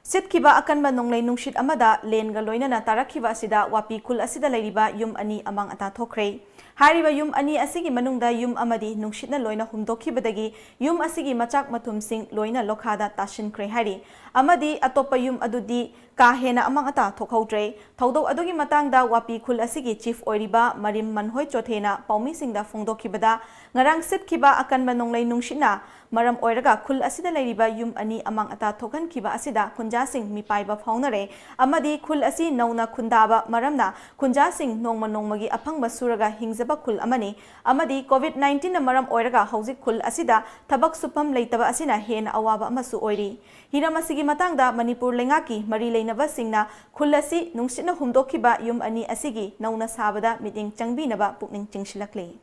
ꯁꯤꯠꯈꯤꯕ ꯑꯀꯟꯕ ꯅꯣꯡꯂꯩ ꯅꯨꯡꯁꯤꯠ ꯑꯃꯗ ꯂꯦꯟꯒ ꯂꯣꯏꯅꯅ ꯇꯥꯔꯛꯈꯤꯕ ꯑꯁꯤꯗ ꯋꯥꯄꯤ ꯈꯨꯜ ꯑꯁꯤꯗ ꯂꯩꯔꯤꯕ ꯌꯨꯝ ꯑꯅꯤ ꯑꯃꯥꯡ ꯑꯇꯥ ꯊꯣꯛꯈ꯭ꯔꯦ꯫ ꯍꯥꯏꯔꯤꯕ ꯌꯨꯝ ꯑꯅꯤ ꯑꯁꯤꯒꯤ ꯃꯅꯨꯡꯗ ꯌꯨꯝ ꯑꯃꯗꯤ ꯅꯨꯡꯁꯤꯠꯅ ꯂꯣꯏꯅ ꯍꯨꯝꯗꯣꯛꯈꯤꯕꯗꯒꯤ ꯌꯨꯝ ꯑꯁꯤꯒꯤ ꯃꯆꯥꯛ ꯃꯊꯨꯝꯁꯤꯡ ꯂꯣꯏꯅ ꯂꯣꯈꯥꯗ ꯇꯥꯁꯤꯟꯈ꯭ꯔꯦ ꯍꯥꯏꯔꯤ꯫ ꯑꯃꯗꯤ ꯑꯇꯣꯞꯄ ꯌꯨꯝ ꯑꯗꯨꯗꯤ ꯀꯥ ꯍꯦꯟꯅ ꯑꯃꯥꯡ ꯑꯇꯥ ꯊꯣꯛꯍꯧꯗ꯭ꯔꯦ꯫ ꯊꯧꯗꯣꯛ ꯑꯗꯨꯒꯤ ꯃꯇꯥꯡꯗ ꯋꯥꯄꯤ ꯈꯨꯜ ꯑꯁꯤꯒꯤ chief ꯑꯣꯏꯔꯤꯕ ꯃꯔꯤꯝ ꯃꯟꯍꯣꯏ ꯆꯣꯊꯦꯅ ꯄꯥꯎꯃꯤꯁꯤꯡꯗ ꯐꯣꯡꯗꯣꯛꯈꯤꯕꯗ, ꯉꯔꯥꯡ ꯁꯤꯠꯈꯤꯕ ꯑꯀꯟꯕ ꯅꯣꯡꯂꯩ ꯅꯨꯡꯁꯤꯠꯅ ꯃꯔꯝ ꯑꯣꯏꯔꯒ ꯈꯨꯜ ꯑꯁꯤꯗ ꯂꯩꯔꯤꯕ ꯌꯨꯝ ꯑꯅꯤ ꯑꯃꯥꯡ ꯑꯇꯥ ꯊꯣꯛꯍꯟꯈꯤꯕ ꯑꯁꯤꯗ ꯈꯨꯟꯖꯥꯁꯤꯡ ꯃꯤꯄꯥꯏꯕ ꯐꯥꯎꯅꯔꯦ ꯑꯃꯗꯤ ꯈꯨꯜ ꯑꯁꯤ ꯅꯧꯅ ꯈꯨꯟꯗꯥꯕ ꯃꯔꯝꯅ ꯈꯨꯟꯖꯥꯁꯤꯡ ꯅꯣꯡꯃ ꯅꯣꯡꯃꯒꯤ ꯑꯐꯪꯕ ꯁꯨꯔꯒ ꯍꯤꯡꯖꯕ ꯈꯨꯜ ꯑꯃꯅꯤ ꯑꯃꯗꯤ COVID nineteen ꯅ ꯃꯔꯝ ꯑꯣꯏꯔꯒ ꯍꯧꯖꯤꯛ ꯈꯨꯜ ꯑꯁꯤꯗ ꯊꯕꯛ ꯁꯨꯐꯝ ꯂꯩꯇꯕ ꯑꯁꯤꯅ ꯍꯦꯟꯅ ꯑꯋꯥꯕ ꯑꯃꯁꯨ ꯑꯣꯏꯔꯤ꯫ ꯍꯤꯔꯝ ꯑꯁꯤꯒꯤ ꯃꯇꯥꯡꯗ ꯃꯅꯤꯄꯨꯔ ꯂꯩꯉꯥꯛꯀꯤ ꯃꯔꯤ ꯂꯩꯅꯕꯁꯤꯡꯅ ꯈꯨꯜ ꯑꯁꯤ ꯅꯨꯡꯁꯤꯠꯅ ꯍꯨꯝꯗꯣꯛꯈꯤꯕ ꯌꯨꯝ ꯑꯅꯤ ꯑꯁꯤꯒꯤ ꯅꯧꯅ ꯁꯥꯕꯗ ꯃꯤꯠꯌꯦꯡ ꯆꯪꯕꯤꯅꯕ ꯄꯨꯛꯅꯤꯡ ꯆꯤꯡꯁꯤꯜꯂꯛꯂꯤ꯫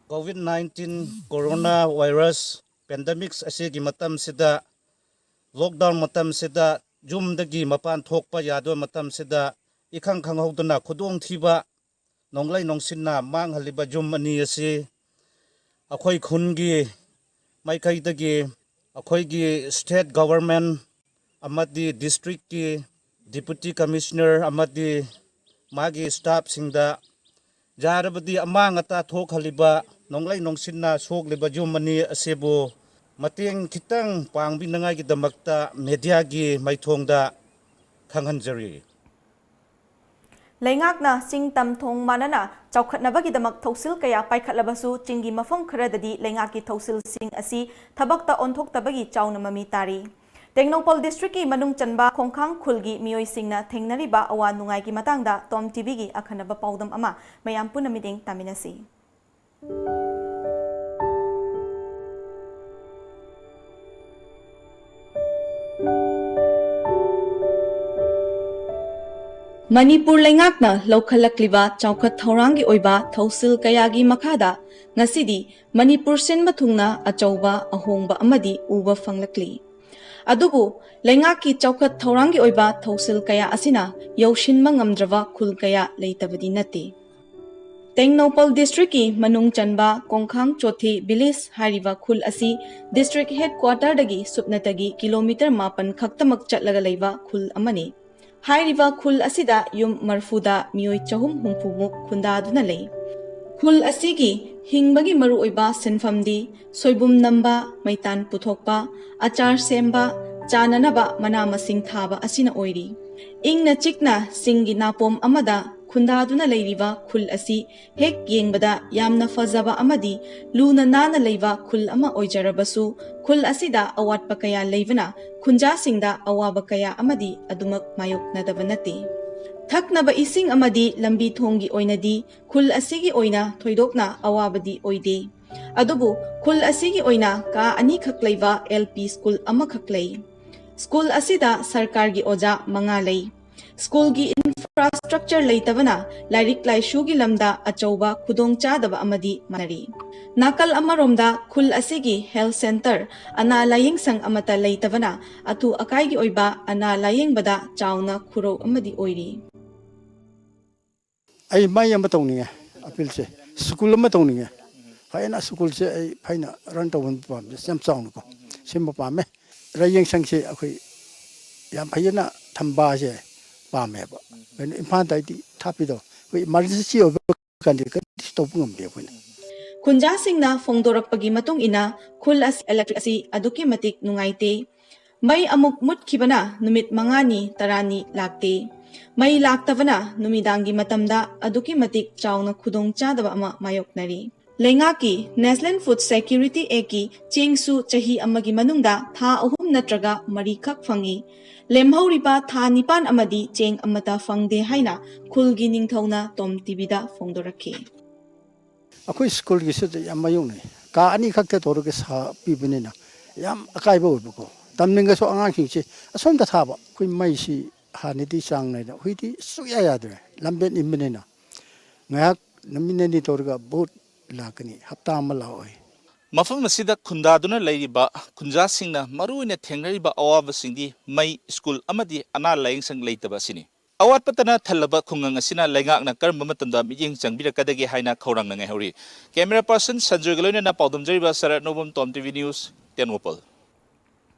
ꯀꯣꯚꯤꯗ ꯅꯥꯏꯟꯇꯤꯟ ꯀꯣꯔꯣꯅꯥ ꯚꯥꯏꯔꯁ ꯄꯦꯟꯗꯦꯃꯤꯛꯁ ꯑꯁꯤꯒꯤ ꯃꯇꯝꯁꯤꯗ, ꯂꯣꯛꯗꯥꯎꯟ ꯃꯇꯝꯁꯤꯗ, ꯌꯨꯝꯗꯒꯤ ꯃꯄꯥꯟ ꯊꯣꯛꯄ ꯌꯥꯗꯕ ꯃꯇꯝꯁꯤꯗ, ꯏꯈꯪ ꯈꯪꯍꯧꯗꯅ ꯈꯨꯗꯣꯡꯊꯤꯕ ꯅꯣꯡꯂꯩ ꯅꯣꯡꯁꯤꯟꯅ ꯃꯥꯡꯍꯜꯂꯤꯕ ꯌꯨꯝ ꯑꯅꯤ ꯑꯁꯤ ꯑꯩꯈꯣꯏ ꯈꯨꯟꯒꯤ ꯃꯥꯏꯀꯩꯗꯒꯤ ꯑꯩꯈꯣꯏꯒꯤ ꯁ꯭ꯇꯦꯠ ꯒꯣꯚꯔꯟꯃꯦꯟꯠ ꯑꯃꯗꯤ ꯗꯤꯁꯇ꯭ꯔꯤꯛꯀꯤ ꯗꯤꯄꯨꯇꯤ ꯀꯃꯤꯁꯅꯔ ꯑꯃꯗꯤ ꯃꯥꯒꯤ ꯁ꯭ꯇꯥꯐꯁꯤꯡꯗ ꯌꯥꯔꯕꯗꯤ ꯑꯃꯥꯡ ꯑꯇꯥ ꯊꯣꯛꯍꯜꯂꯤꯕ, ꯅꯣꯡꯂꯩ ꯅꯣꯡꯁꯤꯟꯅ ꯁꯣꯛꯂꯤꯕ ꯌꯨꯝ ꯑꯅꯤ ꯑꯁꯤꯕꯨ ꯃꯇꯦꯡ ꯈꯤꯇꯪ ꯄꯥꯡꯕꯤꯅꯉꯥꯏꯒꯤꯗꯃꯛꯇ ꯃꯦꯗꯤꯌꯥꯒꯤ ꯃꯥꯏꯊꯣꯡꯗ ꯈꯪꯍꯟꯖꯔꯤ꯫ ꯂꯩꯉꯥꯛꯅ ꯆꯤꯡ ꯇꯝ ꯊꯣꯡ ꯃꯥꯟꯅꯅ ꯆꯥꯎꯈꯠꯅꯕꯒꯤꯗꯃꯛ ꯊꯧꯁꯤꯜ ꯀꯌꯥ ꯄꯥꯏꯈꯠꯂꯕꯁꯨ, ꯆꯤꯡꯒꯤ ꯃꯐꯝ ꯈꯔꯗꯗꯤ ꯂꯩꯉꯥꯛꯀꯤ ꯊꯧꯁꯤꯜꯁꯤꯡ ꯑꯁꯤ ꯊꯕꯛꯇ ꯑꯣꯟꯊꯣꯛꯇꯕꯒꯤ ꯆꯥꯎꯅ ꯃꯃꯤ ꯇꯥꯔꯤ꯫ ꯇꯦꯡꯅꯧꯄꯜ ꯗꯤꯁꯇ꯭ꯔꯤꯛꯀꯤ ꯃꯅꯨꯡ ꯆꯟꯕ ꯈꯣꯡꯈꯥꯡ ꯈꯨꯜꯒꯤ ꯃꯤꯑꯣꯏꯁꯤꯡꯅ ꯊꯦꯡꯅꯔꯤꯕ ꯑꯋꯥ ꯅꯨꯡꯉꯥꯏꯒꯤ ꯃꯇꯥꯡꯗ ꯇꯣꯝ ꯇꯤꯚꯤꯒꯤ ꯑꯈꯟꯅꯕ ꯄꯥꯎꯗꯝ ꯑꯃ ꯃꯌꯥꯝ ꯄꯨꯟꯅ ꯃꯤꯠꯌꯦꯡ ꯇꯥꯃꯤꯟꯅꯁꯤ꯫ ꯃꯅꯤꯄꯨꯔ ꯂꯩꯉꯥꯛꯅ ꯂꯧꯈꯠꯂꯛꯂꯤꯕ ꯆꯥꯎꯈꯠ ꯊꯧꯔꯥꯡꯒꯤ ꯑꯣꯏꯕ ꯊꯧꯁꯤꯜ ꯀꯌꯥꯒꯤ ꯃꯈꯥꯗ ꯉꯁꯤꯗꯤ ꯃꯅꯤꯄꯨꯔ ꯁꯤꯟꯕ ꯊꯨꯡꯅ ꯑꯆꯧꯕ ꯑꯍꯣꯡꯕ ꯑꯃꯗꯤ ꯎꯕ ꯐꯪꯂꯛꯂꯤ꯫ ꯑꯗꯨꯕꯨ ꯂꯩꯉꯥꯛꯀꯤ ꯆꯥꯎꯈꯠ ꯊꯧꯔꯥꯡꯒꯤ ꯑꯣꯏꯕ ꯊꯧꯁꯤꯜ ꯀꯌꯥ ꯑꯁꯤꯅ ꯌꯧꯁꯤꯟꯕ ꯉꯝꯗ꯭ꯔꯕ ꯈꯨꯜ ꯀꯌꯥ ꯂꯩꯇꯕꯗꯤ ꯅꯠꯇꯦ꯫ ꯇꯦꯡꯅꯧꯄꯜ ꯗꯤꯁꯇ꯭ꯔꯤꯛꯀꯤ ꯃꯅꯨꯡ ꯆꯟꯕ ꯀꯣꯡꯈꯥꯡ ꯆꯣꯊꯤ ꯚꯤꯂꯦꯖ ꯍꯥꯏꯔꯤꯕ ꯈꯨꯜ ꯑꯁꯤ ꯗꯤꯁꯇ꯭ꯔꯤꯛ ꯍꯦꯗꯀ꯭ꯋꯥꯇꯔꯗꯒꯤ ꯁꯨꯞꯅꯇꯒꯤ ꯀꯤꯂꯣꯃꯤꯇꯔ ꯃꯥꯄꯟ ꯈꯛꯇꯃꯛ ꯆꯠꯂꯒ ꯂꯩꯕ ꯈꯨꯜ ꯑꯃꯅꯤ꯫ ꯍꯥꯏꯔꯤꯕ ꯈꯨꯜ ꯑꯁꯤꯗ ꯌꯨꯝ ꯃꯔꯐꯨꯗ ꯃꯤꯑꯣꯏ ꯆꯍꯨꯝ ꯍꯨꯝꯐꯨꯃꯨꯛ ꯈꯨꯟꯗꯥꯗꯨꯅ ꯂꯩ꯫ ꯈꯨꯜ ꯑꯁꯤꯒꯤ ꯍꯤꯡꯕꯒꯤ ꯃꯔꯨꯑꯣꯏꯕ ꯁꯤꯟꯐꯝꯗꯤ ꯁꯣꯏꯕꯨꯝ ꯅꯝꯕ, ꯃꯩꯇꯥꯟ ꯄꯨꯊꯣꯛꯄ, ꯑꯆꯥꯔ ꯁꯦꯝꯕ, ꯆꯥꯅꯅꯕ ꯃꯅꯥ ꯃꯁꯤꯡ ꯊꯥꯕ ꯑꯁꯤꯅ ꯑꯣꯏꯔꯤ꯫ ꯏꯪꯅ ꯆꯤꯛꯅ ꯆꯤꯡꯒꯤ ꯅꯥꯄꯣꯝ ꯑꯃꯗ ꯈꯨꯟꯗꯥꯗꯨꯅ ꯂꯩꯔꯤꯕ ꯈꯨꯜ ꯑꯁꯤ ꯍꯦꯛ ꯌꯦꯡꯕꯗ ꯌꯥꯝꯅ ꯐꯖꯕ ꯑꯃꯗꯤ ꯂꯨꯅ ꯅꯥꯟꯅ ꯂꯩꯕ ꯈꯨꯜ ꯑꯃ ꯑꯣꯏꯖꯔꯕꯁꯨ, ꯈꯨꯜ ꯑꯁꯤꯗ ꯑꯋꯥꯠꯄ ꯀꯌꯥ ꯂꯩꯕꯅ ꯈꯨꯟꯖꯥꯁꯤꯡꯗ ꯑꯋꯥꯕ ꯀꯌꯥ ꯑꯃꯗꯤ ꯑꯗꯨꯃꯛ ꯃꯥꯌꯣꯛꯅꯗꯕ ꯅꯠꯇꯦ꯫ ꯊꯛꯅꯕ ꯏꯁꯤꯡ ꯑꯃꯗꯤ ꯂꯝꯕꯤ ꯊꯣꯡꯒꯤ ꯑꯣꯏꯅꯗꯤ ꯈꯨꯜ ꯑꯁꯤꯒꯤ ꯑꯣꯏꯅ ꯊꯣꯏꯗꯣꯛꯅ ꯑꯋꯥꯕꯗꯤ ꯑꯣꯏꯗꯦ꯫ ꯑꯗꯨꯕꯨ ꯈꯨꯜ ꯑꯁꯤꯒꯤ ꯑꯣꯏꯅ ꯀꯥ ꯑꯅꯤꯈꯛ ꯂꯩꯕ ꯑꯦꯜ ꯄꯤ ꯁ꯭ꯀꯨꯜ ꯑꯃꯈꯛ ꯂꯩ꯫ ꯁ꯭ꯀꯨꯜ ꯑꯁꯤꯗ ꯁꯔꯀꯥꯔꯒꯤ ꯑꯣꯖꯥ ꯃꯉꯥ ꯂꯩ꯫ ꯁ꯭ꯀꯨꯜꯒꯤ ꯏꯟꯐ꯭ꯔꯥ ꯏꯟꯐ꯭ꯔꯥꯁ꯭ꯇ꯭ꯔꯛꯆꯔ ꯂꯩꯇꯕꯅ ꯂꯥꯏꯔꯤꯛ ꯂꯥꯏꯁꯨꯒꯤ ꯂꯝꯗ ꯑꯆꯧꯕ ꯈꯨꯗꯣꯡꯆꯥꯗꯕ ꯑꯃꯗꯤ ꯃꯥꯟꯅꯔꯤ꯫ ꯅꯥꯀꯜ ꯑꯃꯔꯣꯝꯗ ꯈꯨꯜ ꯑꯁꯤꯒꯤ ꯍꯦꯜꯊ ꯁꯦꯟꯇꯔ, ꯑꯅꯥ ꯂꯥꯌꯦꯡꯁꯪ ꯑꯃꯠꯇ ꯂꯩꯇꯕꯅ ꯑꯊꯨ ꯑꯀꯥꯏꯒꯤ ꯑꯣꯏꯕ ꯑꯅꯥ ꯂꯥꯌꯦꯡꯕꯗ ꯆꯥꯎꯅ ꯈꯨꯔꯧ ꯑꯃꯗꯤ ꯑꯣꯏꯔꯤ꯫ ꯑꯩ ꯃꯩ ꯑꯃ ꯇꯧꯅꯤꯡꯉꯦ, ꯑꯄꯤꯜꯁꯦ ꯁ꯭ꯀꯨꯜ ꯑꯃ ꯇꯧꯅꯤꯡꯉꯦ꯫ ꯐꯖꯅ ꯁ꯭ꯀꯨꯜꯁꯦ ꯑꯩ ꯐꯖꯅ ꯔꯟ ꯇꯧꯕ ꯄꯥꯝꯃꯦ, ꯌꯥꯝ ꯆꯥꯎꯅꯀꯣ ꯁꯦꯝꯕ ꯄꯥꯝꯃꯦ꯫ ꯂꯥꯏꯌꯦꯡꯁꯪꯁꯦ ꯑꯩꯈꯣꯏ ꯌꯥꯝ ꯐꯖꯅ ꯊꯝꯕꯁꯦ ꯄꯥꯝꯃꯦꯕ꯫ ꯀꯩꯅꯣ ꯏꯝꯐꯥꯜꯗ ꯍꯥꯏꯗꯤ ꯊꯥꯞꯄꯤꯗꯣ ꯑꯩꯈꯣꯏ ꯏꯃꯥꯔꯖꯦꯟꯁꯤ ꯑꯣꯏꯕ ꯀꯥꯟꯗ ꯀꯔꯤꯁꯨ ꯇꯧꯕ ꯉꯝꯗꯦ ꯑꯩꯈꯣꯏꯅ꯫ ꯈꯨꯟꯖꯥꯁꯤꯡꯅ ꯐꯣꯡꯗꯣꯔꯛꯄꯒꯤ ꯃꯇꯨꯡ ꯏꯟꯅ ꯈꯨꯜ ꯑꯁꯤ ꯏꯂꯦꯛꯇ꯭ꯔꯤꯛ ꯑꯁꯤ ꯑꯗꯨꯛꯀꯤ ꯃꯇꯤꯛ ꯅꯨꯡꯉꯥꯏꯇꯦ꯫ ꯃꯩ ꯑꯃꯨꯛ ꯃꯨꯠꯈꯤꯕꯅ ꯅꯨꯃꯤꯠ ꯃꯉꯥꯅꯤ ꯇꯔꯥꯅꯤ ꯂꯥꯛꯇꯦ꯫ ꯃꯩ ꯂꯥꯛꯇꯕꯅ ꯅꯨꯃꯤꯗꯥꯡꯒꯤ ꯃꯇꯝꯗ ꯑꯗꯨꯛꯀꯤ ꯃꯇꯤꯛ ꯆꯥꯎꯅ ꯈꯨꯗꯣꯡꯆꯥꯗꯕ ꯑꯃ ꯃꯥꯌꯣꯛꯅꯔꯤ꯫ ꯂꯩꯉꯥꯛꯀꯤ National Food Security Actꯀꯤ ꯆꯦꯡꯁꯨ ꯆꯍꯤ ꯑꯃꯒꯤ ꯃꯅꯨꯡꯗ ꯊꯥ ꯑꯍꯨꯝ ꯅꯠꯇ꯭ꯔꯒ ꯃꯔꯤꯈꯛ ꯐꯪꯏ꯫ ꯂꯦꯝꯍꯧꯔꯤꯕ ꯊꯥ ꯅꯤꯄꯥꯟ ꯑꯃꯗꯤ ꯆꯦꯡ ꯑꯃꯠꯇ ꯐꯪꯗꯦ ꯍꯥꯏꯅ ꯈꯨꯜꯒꯤ ꯅꯤꯡꯊꯧꯅ ꯇꯣꯝ ꯇꯤꯚꯤꯗ ꯐꯣꯡꯗꯣꯔꯛꯈꯤ꯫ ꯑꯩꯈꯣꯏ ꯁ꯭ꯀꯨꯜꯒꯤꯁꯨ ꯌꯥꯝ ꯃꯥꯌꯣꯛꯅꯩ꯫ ꯀꯥ ꯑꯅꯤꯈꯛꯇ ꯇꯧꯔꯒ ꯁꯥ ꯄꯤꯕꯅꯤꯅ ꯌꯥꯝ ꯑꯀꯥꯏꯕ ꯑꯣꯏꯕꯀꯣ꯫ ꯇꯝꯅꯤꯡꯉꯁꯨ ꯑꯉꯥꯡꯁꯤꯡꯁꯤ ꯑꯁꯣꯝꯗ ꯊꯥꯕ꯫ ꯑꯩꯈꯣꯏ ꯃꯩꯁꯤ ꯍꯥꯟꯅꯗꯤ ꯆꯥꯡ ꯅꯥꯏꯅ, ꯍꯧꯖꯤꯛꯇꯤ ꯁꯨꯛꯌꯥ ꯌꯥꯗ꯭ꯔꯦ꯫ ꯂꯝꯕꯦꯟ ꯏꯟꯕꯅꯤꯅ ꯉꯥꯏꯍꯥꯛ ꯅꯨꯃꯤꯠ ꯅꯤꯅꯤ ꯇꯧꯔꯒ ꯚꯣꯠ ꯂꯥꯛꯀꯅꯤ, ꯍꯞꯇꯥ ꯑꯃ ꯂꯥꯛꯑꯣꯏ꯫ ꯃꯐꯝ ꯑꯁꯤꯗ ꯈꯨꯟꯗꯥꯗꯨꯅ ꯂꯩꯔꯤꯕ ꯈꯨꯟꯖꯥꯁꯤꯡꯅ ꯃꯔꯨꯑꯣꯏꯅ ꯊꯦꯡꯅꯔꯤꯕ ꯑꯋꯥꯕꯁꯤꯡꯗꯤ ꯃꯩ, ꯁ꯭ꯀꯨꯜ ꯑꯃꯗꯤ ꯑꯅꯥ ꯂꯥꯌꯦꯡꯁꯪ ꯂꯩꯇꯕ ꯑꯁꯤꯅꯤ꯫ ꯑꯋꯥꯠꯄꯇꯅ ꯊꯜꯂꯕ ꯈꯨꯡꯒꯪ ꯑꯁꯤꯅ ꯂꯩꯉꯥꯛꯅ ꯀꯔꯝꯕ ꯃꯇꯝꯗ ꯃꯤꯠꯌꯦꯡ ꯆꯪꯕꯤꯔꯛꯀꯗꯒꯦ ꯍꯥꯏꯅ ꯈꯧꯔꯥꯡꯅ ꯉꯥꯏꯍꯧꯔꯤ꯫ ꯀꯦꯃꯦꯔꯥ ꯄꯥꯔꯁꯟ ꯁꯟꯖꯣꯏꯒ ꯂꯣꯏꯅꯅ ꯄꯥꯎꯗꯝꯖꯔꯤꯕ ꯁꯔꯠ ꯅꯣꯡꯕꯝ, ꯇꯣꯝ ꯇꯤꯚꯤ ꯅ꯭ꯌꯨꯁ, ꯇꯦꯡꯅꯧꯄꯜ꯫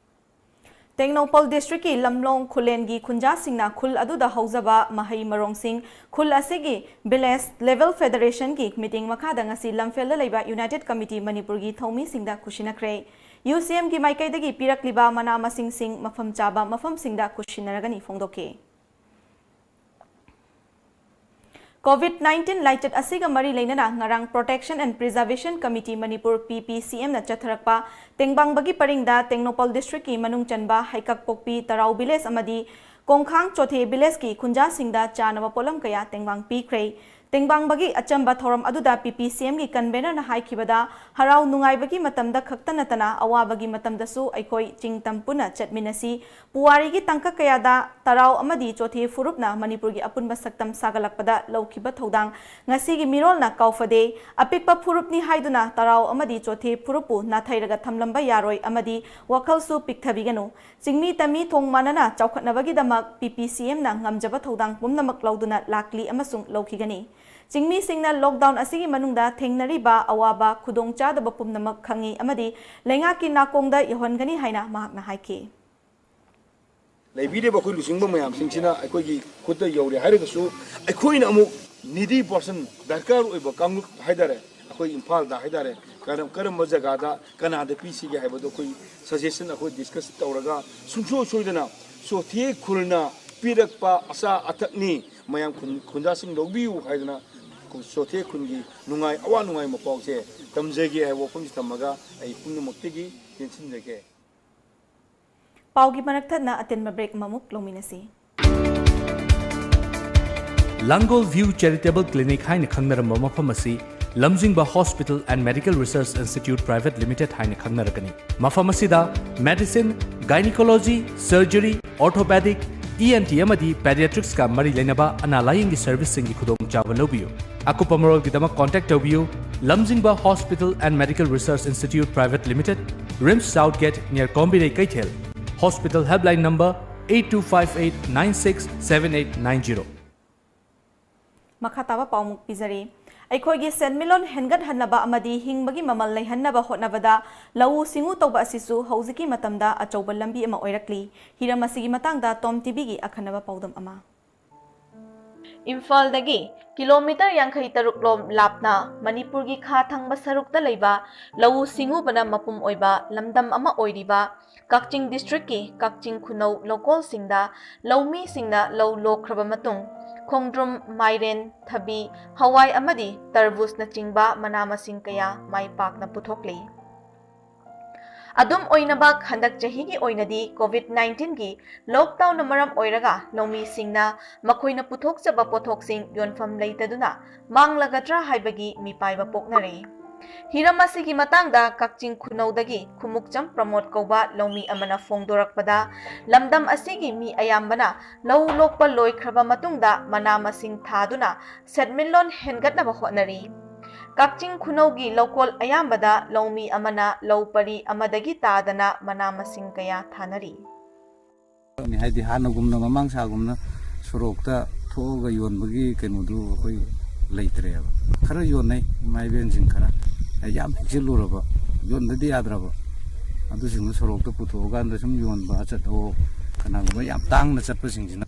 ꯇꯦꯡꯅꯧꯄꯜ ꯗꯤꯁꯇ꯭ꯔꯤꯛꯀꯤ ꯂꯝꯂꯣꯡ ꯈꯨꯂꯦꯟꯒꯤ ꯈꯨꯟꯖꯥꯁꯤꯡꯅ ꯈꯨꯜ ꯑꯗꯨꯗ ꯍꯧꯖꯕ ꯃꯍꯩ ꯃꯔꯣꯡꯁꯤꯡ ꯈꯨꯜ ꯑꯁꯤꯒꯤ ꯚꯤꯂꯦꯖ ꯂꯦꯚꯦꯜ ꯐꯦꯗꯔꯦꯁꯟꯒꯤ ꯃꯤꯇꯤꯡ ꯃꯈꯥꯗ ꯉꯁꯤ ꯂꯝꯐꯦꯜꯗ ꯂꯩꯕ ꯌꯨꯅꯥꯏꯇꯦꯗ ꯀꯃꯤꯇꯤ ꯃꯅꯤꯄꯨꯔꯒꯤ ꯊꯧꯃꯤꯁꯤꯡꯗ ꯈꯨꯠꯁꯤꯟꯅꯈ꯭ꯔꯦ꯫ ꯌꯨ ꯁꯤ ꯑꯦꯝꯒꯤ ꯃꯥꯏꯀꯩꯗꯒꯤ ꯄꯤꯔꯛꯂꯤꯕ ꯃꯅꯥ ꯃꯁꯤꯡꯁꯤꯡ ꯃꯐꯝ ꯆꯥꯕ ꯃꯐꯝꯁꯤꯡꯗ ꯈꯨꯠꯁꯤꯟꯅꯔꯒꯅꯤ ꯐꯣꯡꯗꯣꯛꯈꯤ꯫ ꯀꯣꯚꯤꯗ ꯅꯥꯏꯟꯇꯤꯟ ꯂꯥꯏꯆꯠ ꯑꯁꯤꯒ ꯃꯔꯤ ꯂꯩꯅꯅ ꯉꯔꯥꯡ Protection and Preservation Committee Manipur, ꯄꯤ ꯄꯤ ꯁꯤ ꯑꯦꯝꯅ ꯆꯠꯊꯔꯛꯄ ꯇꯦꯡꯕꯥꯡꯕꯒꯤ ꯄꯔꯤꯡꯗ ꯇꯦꯡꯅꯧꯄꯜ ꯗꯤꯁꯇ꯭ꯔꯤꯛꯀꯤ ꯃꯅꯨꯡ ꯆꯟꯕ ꯍꯩꯀꯛꯄꯣꯛꯄꯤ ꯇꯔꯥꯎ ꯚꯤꯂꯦꯖ ꯑꯃꯗꯤ ꯀꯣꯡꯈꯥꯡ ꯆꯣꯊꯦ ꯚꯤꯂꯦꯖꯀꯤ ꯈꯨꯟꯖꯥꯁꯤꯡꯗ ꯆꯥꯅꯕ ꯄꯣꯠꯂꯝ ꯀꯌꯥ ꯇꯦꯡꯕꯥꯡ ꯄꯤꯈ꯭ꯔꯦ꯫ ꯇꯦꯡꯕꯥꯡꯕꯒꯤ ꯑꯆꯝꯕ ꯊꯧꯔꯝ ꯑꯗꯨꯗ ꯄꯤ ꯄꯤ ꯁꯤ ꯑꯦꯝꯒꯤ ꯀꯟꯚꯦꯅꯔꯅ ꯍꯥꯏꯈꯤꯕꯗ, ꯍꯔꯥꯎ ꯅꯨꯡꯉꯥꯏꯕꯒꯤ ꯃꯇꯝꯗ ꯈꯛꯇ ꯅꯠꯇꯅ ꯑꯋꯥꯕꯒꯤ ꯃꯇꯝꯗꯁꯨ ꯑꯩꯈꯣꯏ ꯆꯤꯡ ꯇꯝ ꯄꯨꯟꯅ ꯆꯠꯃꯤꯟꯅꯁꯤ, ꯄꯨꯋꯥꯔꯤꯒꯤ ꯇꯥꯡꯀꯛ ꯀꯌꯥꯗ ꯇꯔꯥꯎ ꯑꯃꯗꯤ ꯆꯣꯊꯦ ꯐꯨꯔꯨꯞꯅ ꯃꯅꯤꯄꯨꯔꯒꯤ ꯑꯄꯨꯟꯕ ꯁꯛꯇꯝ ꯁꯥꯒꯠꯂꯛꯄꯗ ꯂꯧꯈꯤꯕ ꯊꯧꯗꯥꯡ ꯉꯁꯤꯒꯤ ꯃꯤꯔꯣꯜꯅ ꯀꯥꯎꯐꯗꯦ꯫ ꯑꯄꯤꯛꯄ ꯐꯨꯔꯨꯞꯅꯤ ꯍꯥꯏꯗꯨꯅ ꯇꯔꯥꯎ ꯑꯃꯗꯤ ꯆꯣꯊꯦ ꯐꯨꯔꯨꯞꯄꯨ ꯅꯥꯊꯩꯔꯒ ꯊꯝꯂꯝꯕ ꯌꯥꯔꯣꯏ ꯑꯃꯗꯤ ꯋꯥꯈꯜꯁꯨ ꯄꯤꯛꯊꯕꯤꯒꯅꯨ꯫ ꯆꯤꯡꯃꯤ ꯇꯝꯃꯤ ꯊꯣꯡ ꯃꯥꯟꯅꯅ ꯆꯥꯎꯈꯠꯅꯕꯒꯤꯗꯃꯛ ꯄꯤ ꯄꯤ ꯁꯤ ꯑꯦꯝꯅ ꯉꯝꯖꯕ ꯊꯧꯗꯥꯡ ꯄꯨꯝꯅꯃꯛ ꯂꯧꯗꯨꯅ ꯂꯥꯛꯂꯤ ꯑꯃꯁꯨꯡ ꯂꯧꯈꯤꯒꯅꯤ꯫ ꯆꯤꯡꯃꯤꯁꯤꯡꯅ ꯂꯣꯛꯗꯥꯎꯟ ꯑꯁꯤꯒꯤ ꯃꯅꯨꯡꯗ ꯊꯦꯡꯅꯔꯤꯕ ꯑꯋꯥꯕ, ꯈꯨꯗꯣꯡꯆꯥꯗꯕ ꯄꯨꯝꯅꯃꯛ ꯈꯪꯏ ꯑꯃꯗꯤ ꯂꯩꯉꯥꯛꯀꯤ ꯅꯥꯀꯣꯡꯗ ꯌꯧꯍꯟꯒꯅꯤ ꯍꯥꯏꯅ ꯃꯍꯥꯛꯅ ꯍꯥꯏꯈꯤ꯫ ꯂꯩꯕꯤꯔꯤꯕ ꯑꯩꯈꯣꯏ ꯂꯨꯆꯤꯡꯕ ꯃꯌꯥꯝꯁꯤꯡꯁꯤꯅ ꯑꯩꯈꯣꯏꯒꯤ ꯈꯨꯠꯇ ꯌꯧꯔꯦ ꯍꯥꯏꯔꯒꯁꯨ, ꯑꯩꯈꯣꯏꯅ ꯑꯃꯨꯛ needy person, ꯗꯔꯀꯥꯔ ꯑꯣꯏꯕ ꯀꯥꯡꯂꯨꯞ ꯍꯥꯏꯇꯥꯔꯦ, ꯑꯩꯈꯣꯏ ꯏꯝꯐꯥꯜꯗ ꯍꯥꯏꯇꯥꯔꯦ, ꯀꯔꯝ-, ꯀꯔꯝꯕ ꯖꯒꯥꯗ ꯀꯅꯥꯗ ꯄꯤꯁꯤꯒꯦ ꯍꯥꯏꯕꯗꯣ ꯑꯩꯈꯣꯏ suggestion ꯑꯩꯈꯣꯏ discuss ꯇꯧꯔꯒ, ꯁꯨꯡꯁꯣꯏ ꯁꯣꯏꯗꯅ ꯆꯣꯊꯦ ꯈꯨꯜꯅ ꯄꯤꯔꯛꯄ ꯑꯆꯥ ꯑꯊꯛꯅꯤ, ꯃꯌꯥꯝ ꯈꯨꯟ-, ꯈꯨꯟꯖꯥꯁꯤꯡ ꯂꯧꯕꯤꯌꯨ ꯍꯥꯏꯗꯅ ꯆꯣꯊꯦ ꯈꯨꯟꯒꯤ ꯅꯨꯡꯉꯥꯏ, ꯑꯋꯥ ꯅꯨꯡꯉꯥꯏ ꯃꯄꯥꯎꯁꯦ ꯇꯝꯖꯒꯦ ꯍꯥꯏꯕ ꯋꯥꯐꯝꯁꯤ ꯊꯝꯃꯒ ꯑꯩ ꯄꯨꯝꯅꯃꯛꯇꯒꯤ ꯇꯦꯟꯁꯤꯟꯖꯒꯦ꯫ ꯄꯥꯎꯒꯤ ꯃꯔꯛ ꯊꯠꯅ ꯑꯇꯦꯟꯕ break ꯑꯃꯃꯨꯛ ꯂꯧꯃꯤꯟꯅꯁꯤ꯫ ꯂꯥꯡꯒꯣꯜ View Charitable Clinic ꯍꯥꯏꯅ ꯈꯪꯅꯔꯝꯕ ꯃꯐꯝ ꯑꯁꯤ ꯂꯝꯖꯤꯡꯕ Hospital and Medical Research Institute Private Limited ꯍꯥꯏꯅ ꯈꯪꯅꯔꯒꯅꯤ꯫ ꯃꯐꯝ ꯑꯁꯤꯗ medicine, gynecology, surgery, orthopedic, E N T ꯑꯃꯗꯤ pediatrics ꯀ ꯃꯔꯤ ꯂꯩꯅꯕ ꯑꯅꯥ ꯂꯥꯌꯦꯡꯒꯤ service ꯁꯤꯡꯒꯤ ꯈꯨꯗꯣꯡꯆꯥꯕ ꯂꯧꯕꯤꯌꯨ꯫ ꯑꯀꯨꯞꯄ ꯃꯔꯣꯜꯒꯤꯗꯃꯛ contact ꯇꯧꯕꯤꯌꯨ, ꯂꯝꯖꯤꯡꯕ Hospital and Medical Research Institute Private Limited, RIMS South Gate near ꯀꯣꯝꯕꯤꯔꯩ ꯀꯩꯊꯦꯜ꯫ Hospital helpline number eight two five eight nine six seven eight nine zero꯫ ꯃꯈꯥ ꯇꯥꯕ ꯄꯥꯎꯃꯨꯛ ꯄꯤꯖꯔꯤ꯫ ꯑꯩꯈꯣꯏꯒꯤ ꯁꯦꯟꯃꯤꯠꯂꯣꯟ ꯍꯦꯟꯒꯠꯍꯟꯅꯕ ꯑꯃꯗꯤ ꯍꯤꯡꯕꯒꯤ ꯃꯃꯜ ꯂꯩꯍꯟꯅꯕ ꯍꯣꯠꯅꯕꯗ ꯂꯧꯎ ꯁꯤꯡꯎ ꯇꯧꯕ ꯑꯁꯤꯁꯨ ꯍꯧꯖꯤꯛꯀꯤ ꯃꯇꯝꯗ ꯑꯆꯧꯕ ꯂꯝꯕꯤ ꯑꯃ ꯑꯣꯏꯔꯛꯂꯤ꯫ ꯍꯤꯔꯝ ꯑꯁꯤꯒꯤ ꯃꯇꯥꯡꯗ ꯇꯣꯝ ꯇꯤꯚꯤꯒꯤ ꯑꯈꯟꯅꯕ ꯄꯥꯎꯗꯝ ꯑꯃ꯫ ꯏꯝꯐꯥꯜꯗꯒꯤ ꯀꯤꯂꯣꯃꯤꯇꯔ ꯌꯥꯡꯈꯩ ꯇꯔꯨꯛ ꯂꯣꯝ ꯂꯥꯞꯅ ꯃꯅꯤꯄꯨꯔꯒꯤ ꯈꯥ ꯊꯪꯕ ꯁꯔꯨꯛꯇ ꯂꯩꯕ ꯂꯧꯎ ꯁꯤꯡꯎꯕꯅ ꯃꯄꯨꯝ ꯑꯣꯏꯕ ꯂꯝꯗꯝ ꯑꯃ ꯑꯣꯏꯔꯤꯕ ꯀꯛꯆꯤꯡ district ꯀꯤ ꯀꯛꯆꯤꯡ ꯈꯨꯅꯧ ꯂꯧꯀꯣꯜꯁꯤꯡꯗ ꯂꯧꯃꯤꯁꯤꯡꯅ ꯂꯧ ꯂꯣꯛꯈ꯭ꯔꯕ ꯃꯇꯨꯡ ꯈꯣꯡꯗ꯭ꯔꯨꯝ, ꯃꯥꯏꯔꯦꯟ, ꯊꯕꯤ, ꯍꯋꯥꯏ ꯑꯃꯗꯤ ꯇꯔꯕꯨꯖꯅꯆꯤꯡꯕ ꯃꯅꯥ ꯃꯁꯤꯡ ꯀꯌꯥ ꯃꯥꯏ ꯄꯥꯛꯅ ꯄꯨꯊꯣꯛꯂꯤ꯫ ꯑꯗꯨꯝ ꯑꯣꯏꯅꯃꯛ, ꯍꯟꯗꯛ ꯆꯍꯤꯒꯤ ꯑꯣꯏꯅꯗꯤ COVID nineteen ꯒꯤ lockdown ꯅ ꯃꯔꯝ ꯑꯣꯏꯔꯒ ꯂꯧꯃꯤꯁꯤꯡꯅ ꯃꯈꯣꯏꯅ ꯄꯨꯊꯣꯛꯆꯕ ꯄꯣꯠꯊꯣꯛꯁꯤꯡ ꯌꯣꯟꯐꯝ ꯂꯩꯇꯗꯨꯅ ꯃꯥꯡꯂꯒꯗ꯭ꯔꯥ ꯍꯥꯏꯕꯒꯤ ꯃꯤꯄꯥꯏꯕ ꯄꯣꯛꯅꯔꯤ꯫ ꯍꯤꯔꯝ ꯑꯁꯤꯒꯤ ꯃꯇꯥꯡꯗ ꯀꯛꯆꯤꯡ ꯈꯨꯅꯧꯗꯒꯤ ꯈꯨꯃꯨꯛꯆꯝ ꯄ꯭ꯔꯃꯣꯗ ꯀꯧꯕ ꯂꯧꯃꯤ ꯑꯃꯅ ꯐꯣꯡꯗꯣꯔꯛꯄꯗ, ꯂꯝꯗꯝ ꯑꯁꯤꯒꯤ ꯃꯤ ꯑꯌꯥꯝꯕꯅ ꯂꯧ ꯂꯣꯛꯄ ꯂꯣꯏꯈ꯭ꯔꯕ ꯃꯇꯨꯡꯗ ꯃꯅꯥ ꯃꯁꯤꯡ ꯊꯥꯗꯨꯅ ꯁꯦꯟꯃꯤꯠꯂꯣꯟ ꯍꯦꯟꯒꯠꯅꯕ ꯍꯣꯠꯅꯔꯤ꯫ ꯀꯛꯆꯤꯡ ꯈꯨꯅꯧꯒꯤ ꯂꯧꯀꯣꯜ ꯑꯌꯥꯝꯕꯗ ꯂꯧꯃꯤ ꯑꯃꯅ ꯂꯧ ꯄꯔꯤ ꯑꯃꯗꯒꯤ ꯇꯥꯗꯅ ꯃꯅꯥ ꯃꯁꯤꯡ ꯀꯌꯥ ꯊꯥꯅꯔꯤ꯫ ꯍꯥꯏꯗꯤ ꯍꯥꯟꯅꯒꯨꯝꯅ, ꯃꯃꯥꯡ ꯁꯥꯒꯨꯝꯅ ꯁꯣꯔꯣꯛꯇ ꯊꯣꯛꯑꯒ ꯌꯣꯟꯕꯒꯤ ꯀꯩꯅꯣꯗꯨ ꯑꯩꯈꯣꯏ ꯂꯩꯇ꯭ꯔꯦꯕ꯫ ꯈꯔ ꯌꯣꯟꯅꯩ, ꯏꯃꯥ ꯏꯕꯦꯟꯁꯤꯡ ꯈꯔ, ꯍꯥꯏꯗꯤ ꯌꯥꯝ ꯄꯤꯛꯁꯤꯜꯂꯨꯔꯕ, ꯌꯣꯟꯗꯗꯤ ꯌꯥꯗ꯭ꯔꯕ, ꯑꯗꯨꯁꯤꯡꯗꯨ ꯁꯣꯔꯣꯛꯇ ꯄꯨꯊꯣꯛꯑꯀꯥꯟꯗ ꯁꯨꯝ ꯌꯣꯟꯕ, ꯑꯆꯠ ꯑꯋꯣꯛ, ꯀꯅꯥꯒꯨꯝꯕ ꯌꯥꯝ ꯇꯥꯡꯅ ꯆꯠꯄꯁꯤꯡꯁꯤꯅ,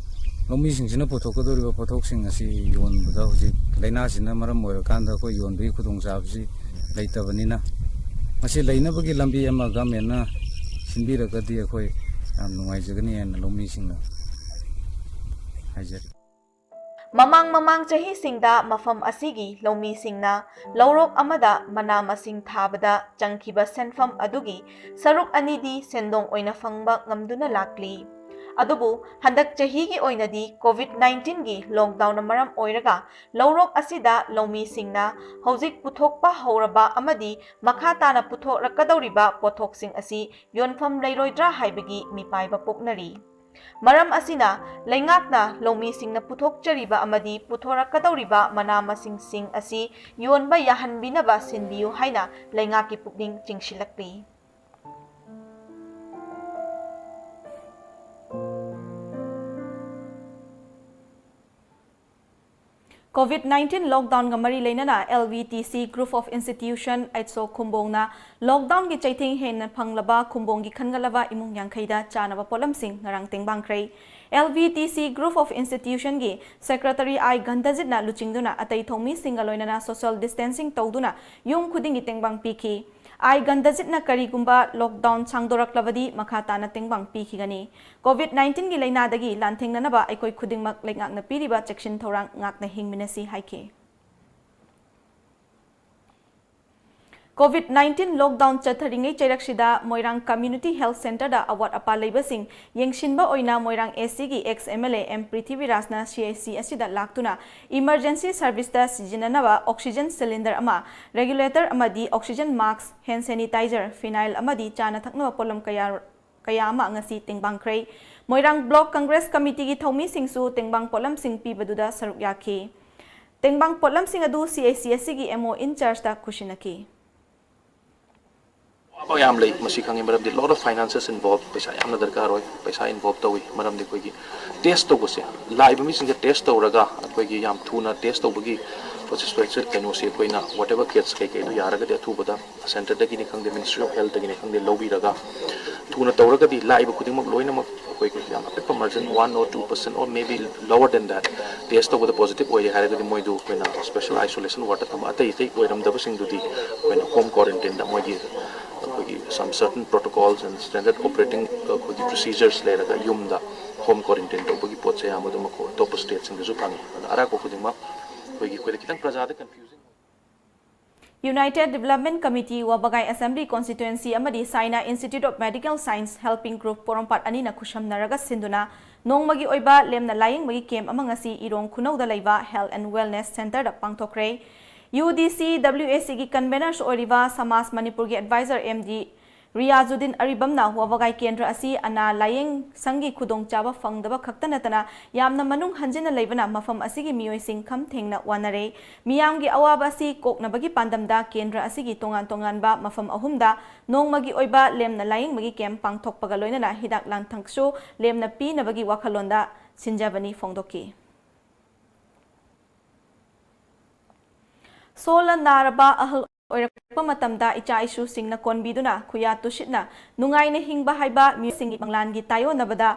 ꯂꯧꯃꯤꯁꯤꯡꯁꯤꯅ ꯄꯨꯊꯣꯛꯀꯗꯧꯔꯤꯕ ꯄꯣꯠꯊꯣꯛꯁꯤꯡ ꯑꯁꯤ ꯌꯣꯟꯕꯗ ꯍꯧꯖꯤꯛ ꯂꯥꯏꯅꯥꯁꯤꯅ ꯃꯔꯝ ꯑꯣꯏꯔꯀꯥꯟꯗ ꯑꯩꯈꯣꯏ ꯌꯣꯟꯕꯒꯤ ꯈꯨꯗꯣꯡꯆꯥꯕꯁꯤ ꯂꯩꯇꯕꯅꯤꯅ, ꯃꯁꯤ ꯂꯩꯅꯕꯒꯤ ꯂꯝꯕꯤ ꯑꯃ ꯒꯃꯦꯟꯅ ꯁꯤꯟꯕꯤꯔꯒꯗꯤ ꯑꯩꯈꯣꯏ ꯌꯥꯝ ꯅꯨꯡꯉꯥꯏꯖꯒꯅꯤ ꯍꯥꯏꯅ ꯂꯧꯃꯤꯁꯤꯡꯅ ꯍꯥꯏꯖꯔꯤ꯫ ꯃꯃꯥꯡ ꯃꯃꯥꯡ ꯆꯍꯤꯁꯤꯡꯗ ꯃꯐꯝ ꯑꯁꯤꯒꯤ ꯂꯧꯃꯤꯁꯤꯡꯅ ꯂꯧꯔꯣꯛ ꯑꯃꯗ ꯃꯅꯥ ꯃꯁꯤꯡ ꯊꯥꯕꯗ ꯆꯪꯈꯤꯕ ꯁꯦꯟꯐꯝ ꯑꯗꯨꯒꯤ ꯁꯔꯨꯛ ꯑꯅꯤꯗꯤ ꯁꯦꯟꯗꯣꯡ ꯑꯣꯏꯅ ꯐꯪꯕ ꯉꯝꯗꯨꯅ ꯂꯥꯛꯂꯤ꯫ ꯑꯗꯨꯕꯨ ꯍꯟꯗꯛ ꯆꯍꯤꯒꯤ ꯑꯣꯏꯅꯗꯤ COVID nineteen ꯒꯤ lockdown ꯅ ꯃꯔꯝ ꯑꯣꯏꯔꯒ ꯂꯧꯔꯣꯛ ꯑꯁꯤꯗ ꯂꯧꯃꯤꯁꯤꯡꯅ ꯍꯧꯖꯤꯛ ꯄꯨꯊꯣꯛꯄ ꯍꯧꯔꯕ ꯑꯃꯗꯤ ꯃꯈꯥ ꯇꯥꯅ ꯄꯨꯊꯣꯔꯛꯀꯗꯧꯔꯤꯕ ꯄꯣꯠꯊꯣꯛꯁꯤꯡ ꯑꯁꯤ ꯌꯣꯟꯐꯝ ꯂꯩꯔꯣꯏꯗ꯭ꯔꯥ ꯍꯥꯏꯕꯒꯤ ꯃꯤꯄꯥꯏꯕ ꯄꯣꯛꯅꯔꯤ꯫ ꯃꯔꯝ ꯑꯁꯤꯅ, ꯂꯩꯉꯥꯛꯅ ꯂꯧꯃꯤꯁꯤꯡꯅ ꯄꯨꯊꯣꯛꯆꯔꯤꯕ ꯑꯃꯗꯤ ꯄꯨꯊꯣꯔꯛꯀꯗꯧꯔꯤꯕ ꯃꯅꯥ ꯃꯁꯤꯡꯁꯤꯡ ꯑꯁꯤ ꯌꯣꯟꯕ ꯌꯥꯍꯟꯕꯤꯅꯕ ꯁꯤꯟꯕꯤꯌꯨ ꯍꯥꯏꯅ ꯂꯩꯉꯥꯛꯀꯤ ꯄꯨꯛꯅꯤꯡ ꯆꯤꯡꯁꯤꯜꯂꯛꯂꯤ꯫ COVID nineteen lockdown ꯒ ꯃꯔꯤ ꯂꯩꯅꯅ L V T C Group of Institution, ꯑꯩꯠꯁꯣ ꯈꯨꯝꯕꯣꯡꯅ lockdown ꯒꯤ ꯆꯩꯊꯦꯡ ꯍꯦꯟꯅ ꯐꯪꯂꯕ ꯈꯨꯝꯕꯣꯡꯒꯤ ꯈꯟꯒꯠꯂꯕ ꯏꯃꯨꯡ ꯌꯥꯡꯈꯩꯗ ꯆꯥꯅꯕ ꯄꯣꯠꯂꯝꯁꯤꯡ ꯉꯔꯥꯡ ꯇꯦꯡꯕꯥꯡꯈ꯭ꯔꯦ꯫ L V T C Group of Institution ꯒꯤ Secretary I ꯒꯟꯙꯖꯤꯠꯅ ꯂꯨꯆꯤꯡꯗꯨꯅ ꯑꯇꯩ ꯊꯧꯃꯤꯁꯤꯡꯒ ꯂꯣꯏꯅꯅ social distancing ꯇꯧꯗꯨꯅ ꯌꯨꯝ ꯈꯨꯗꯤꯡꯒꯤ ꯇꯦꯡꯕꯥꯡ ꯄꯤꯈꯤ꯫ I ꯒꯟꯙꯖꯤꯠꯅ ꯀꯔꯤꯒꯨꯝꯕ lockdown ꯁꯥꯡꯗꯣꯔꯛꯂꯕꯗꯤ ꯃꯈꯥ ꯇꯥꯅ ꯇꯦꯡꯕꯥꯡ ꯄꯤꯈꯤꯒꯅꯤ꯫ COVID nineteen ꯒꯤ ꯂꯩꯅꯥꯗꯒꯤ ꯂꯥꯟꯊꯦꯡꯅꯅꯕ ꯑꯩꯈꯣꯏ ꯈꯨꯗꯤꯡꯃꯛ ꯂꯩꯉꯥꯛꯅ ꯄꯤꯔꯤꯕ ꯆꯦꯛꯁꯤꯟ ꯊꯧꯔꯥꯡ ꯉꯥꯛꯅ ꯍꯤꯡꯃꯤꯟꯅꯁꯤ ꯍꯥꯏꯈꯤ꯫ COVID nineteen lockdown ꯆꯠꯊꯔꯤꯉꯩ ꯆꯩꯔꯛꯁꯤꯗ ꯃꯣꯏꯔꯥꯡ Community Health Centreꯗ ꯑꯋꯥꯠ ꯑꯄꯥ ꯂꯩꯕꯁꯤꯡ ꯌꯦꯡꯁꯤꯟꯕ ꯑꯣꯏꯅ ꯃꯣꯏꯔꯥꯡ ACꯒꯤ ex MLA M ꯄ꯭ꯔꯤꯊꯤꯕꯤꯔꯥꯖꯅ CHC ꯑꯁꯤꯗ ꯂꯥꯛꯇꯨꯅ emergency serviceꯇ ꯁꯤꯖꯤꯟꯅꯅꯕ oxygen cylinder ꯑꯃ, regulator ꯑꯃꯗꯤ oxygen mask, hand sanitizer, phenyl ꯑꯃꯗꯤ ꯆꯥꯅ ꯊꯛꯅꯕ ꯄꯣꯠꯂꯝ ꯀꯌꯥ, ꯀꯌꯥ ꯑꯃ ꯉꯁꯤ ꯇꯦꯡꯕꯥꯡꯈ꯭ꯔꯦ꯫ ꯃꯣꯏꯔꯥꯡ Block Congress Committeeꯒꯤ ꯊꯧꯃꯤꯁꯤꯡꯁꯨ ꯇꯦꯡꯕꯥꯡ ꯄꯣꯠꯂꯝꯁꯤꯡ ꯄꯤꯕꯗꯨꯗ ꯁꯔꯨꯛ ꯌꯥꯈꯤ꯫ ꯇꯦꯡꯕꯥꯡ ꯄꯣꯠꯂꯝꯁꯤꯡ ꯑꯗꯨ CHC ꯑꯁꯤꯒꯤ MO in chargeꯇ ꯈꯨꯠꯁꯤꯟꯅꯈꯤ꯫ ꯑꯋꯥꯕ ꯌꯥꯝ ꯂꯩ, ꯃꯁꯤ ꯈꯪꯉꯤ, ꯃꯔꯝꯗꯤ lot of finances involved, ꯄꯩꯁꯥ ꯌꯥꯝꯅ ꯗꯔꯀꯥꯔ ꯑꯣꯏ, ꯄꯩꯁꯥ involve ꯇꯧꯏ, ꯃꯔꯝꯗꯤ ꯑꯩꯈꯣꯏꯒꯤ test ꯇꯧꯕꯁꯦ, ꯂꯥꯛꯏꯕ ꯃꯤꯁꯤꯡꯁꯦ test ꯇꯧꯔꯒ ꯑꯩꯈꯣꯏꯒꯤ ꯌꯥꯝ ꯊꯨꯅ test ꯇꯧꯕꯒꯤ process, ꯀꯩꯅꯣꯁꯤ ꯑꯩꯈꯣꯏꯅ whatever kits ꯀꯩꯀꯩꯗꯣ ꯌꯥꯔꯒꯗꯤ ꯑꯊꯨꯕꯗ centreꯗꯒꯤꯅꯤ ꯈꯪꯗꯦ, Ministry of Healthꯇꯒꯤꯅꯤ ꯈꯪꯗꯦ, ꯂꯧꯕꯤꯔꯒ ꯊꯨꯅ ꯇꯧꯔꯒꯗꯤ ꯂꯥꯛꯏꯕ ꯈꯨꯗꯤꯡꯃꯛ ꯂꯣꯏꯅꯃꯛ ꯑꯩꯈꯣꯏꯒꯤ ꯌꯥꯝ ꯑꯄꯤꯛꯄ margin, one or two percent or maybe lower than that, test ꯇꯧꯕꯗ positive ꯑꯣꯏꯔꯦ ꯍꯥꯏꯔꯒꯗꯤ ꯃꯣꯏꯗꯨ ꯑꯩꯈꯣꯏꯅ special isolation wardꯇ ꯊꯝꯕ, ꯑꯇꯩ ꯑꯇꯩ ꯑꯣꯏꯔꯝꯗꯕꯁꯤꯡꯗꯨꯗꯤ ꯑꯩꯈꯣꯏꯅ home quarantineꯗ ꯃꯣꯏꯒꯤ ꯑꯩꯈꯣꯏꯒꯤ some certain protocols and standard operating ꯑꯩꯈꯣꯏꯒꯤ procedures ꯂꯩꯔꯒ ꯌꯨꯝꯗ home quarantine ꯇꯧꯕꯒꯤ ꯄꯣꯠꯁꯦ ꯑꯌꯥꯝꯕ ꯑꯗꯨꯝ ꯑꯩꯈꯣꯏ ꯑꯇꯣꯞꯄ stateꯁꯤꯡꯗꯁꯨ ꯐꯪꯉꯤ꯫ ꯑꯗ ꯑꯔꯥꯛꯄ ꯈꯨꯗꯤꯡꯃꯛ ꯑꯩꯈꯣꯏꯒꯤ, ꯑꯩꯈꯣꯏꯗ ꯈꯤꯇꯪ ꯄ꯭ꯔꯖꯥꯗ confusing ꯑꯣꯏ꯫ United Development Committee, ꯋꯥꯕꯒꯥꯏ Assembly Constituency ꯑꯃꯗꯤ Saina Institute of Medical Science Helping Group ꯄꯣꯔꯣꯝꯄꯥꯠ ꯑꯅꯤꯅ ꯈꯨꯠꯁꯝꯅꯔꯒ ꯁꯤꯟꯗꯨꯅ ꯅꯣꯡꯃꯒꯤ ꯑꯣꯏꯕ ꯂꯦꯝꯅ ꯂꯥꯌꯦꯡꯕꯒꯤ camp ꯑꯃ ꯉꯁꯤ ꯏꯔꯣꯡ ꯈꯨꯅꯧꯗ ꯂꯩꯕ Health and Wellness Centreꯗ ꯄꯥꯡꯊꯣꯛꯈ꯭ꯔꯦ꯫ UDCWACꯒꯤ conveners ꯑꯣꯏꯔꯤꯕ ꯁꯃꯥꯖ ꯃꯅꯤꯄꯨꯔꯒꯤ advisor MD ꯔꯤꯌꯥꯖꯨꯗꯤꯟ ꯑꯔꯤꯕꯝꯅ ꯋꯥꯕꯒꯥꯏ ꯀꯦꯟꯗ꯭ꯔ ꯑꯁꯤ ꯑꯅꯥ ꯂꯥꯌꯦꯡ ꯁꯪꯒꯤ ꯈꯨꯗꯣꯡꯆꯥꯕ ꯐꯪꯗꯕ ꯈꯛꯇ ꯅꯠꯇꯅ ꯌꯥꯝꯅ ꯃꯅꯨꯡ ꯍꯟꯖꯤꯟꯅ ꯂꯩꯕꯅ ꯃꯐꯝ ꯑꯁꯤꯒꯤ ꯃꯤꯑꯣꯏꯁꯤꯡ ꯈꯝ ꯊꯦꯡꯅ ꯋꯥꯅꯔꯦ꯫ ꯃꯤꯌꯥꯝꯒꯤ ꯑꯋꯥꯕ ꯑꯁꯤ ꯀꯣꯛꯅꯕꯒꯤ ꯄꯥꯟꯗꯝꯗ ꯀꯦꯟꯗ꯭ꯔ ꯑꯁꯤꯒꯤ ꯇꯣꯉꯥꯟ ꯇꯣꯉꯥꯟꯕ ꯃꯐꯝ ꯑꯍꯨꯝꯗ ꯅꯣꯡꯃꯒꯤ ꯑꯣꯏꯕ ꯂꯦꯝꯅ ꯂꯥꯌꯦꯡꯕꯒꯤ camp ꯄꯥꯡꯊꯣꯛꯄꯒ ꯂꯣꯏꯅꯅ ꯍꯤꯗꯥꯛ ꯂꯥꯡꯊꯛꯁꯨ ꯂꯦꯝꯅ ꯄꯤꯅꯕꯒꯤ ꯋꯥꯈꯜꯂꯣꯟꯗ ꯁꯤꯟꯖꯕꯅꯤ ꯐꯣꯡꯗꯣꯛꯈꯤ꯫ ꯁꯣꯜꯂ ꯅꯥꯔꯕ ꯑꯍꯜ ꯑꯣꯏꯔꯛꯄ ꯃꯇꯝꯗ ꯏꯆꯥ ꯏꯁꯨꯁꯤꯡꯅ ꯀꯣꯟꯕꯤꯗꯨꯅ ꯈꯨꯌꯥ ꯇꯨꯁꯤꯠꯅ ꯅꯨꯡꯉꯥꯏꯅ ꯍꯤꯡꯕ ꯍꯥꯏꯕ ꯃꯤꯑꯣꯏꯁꯤꯡꯒꯤ ꯃꯪꯂꯥꯟꯒꯤ ꯇꯥꯏꯑꯣꯟꯅꯕꯗ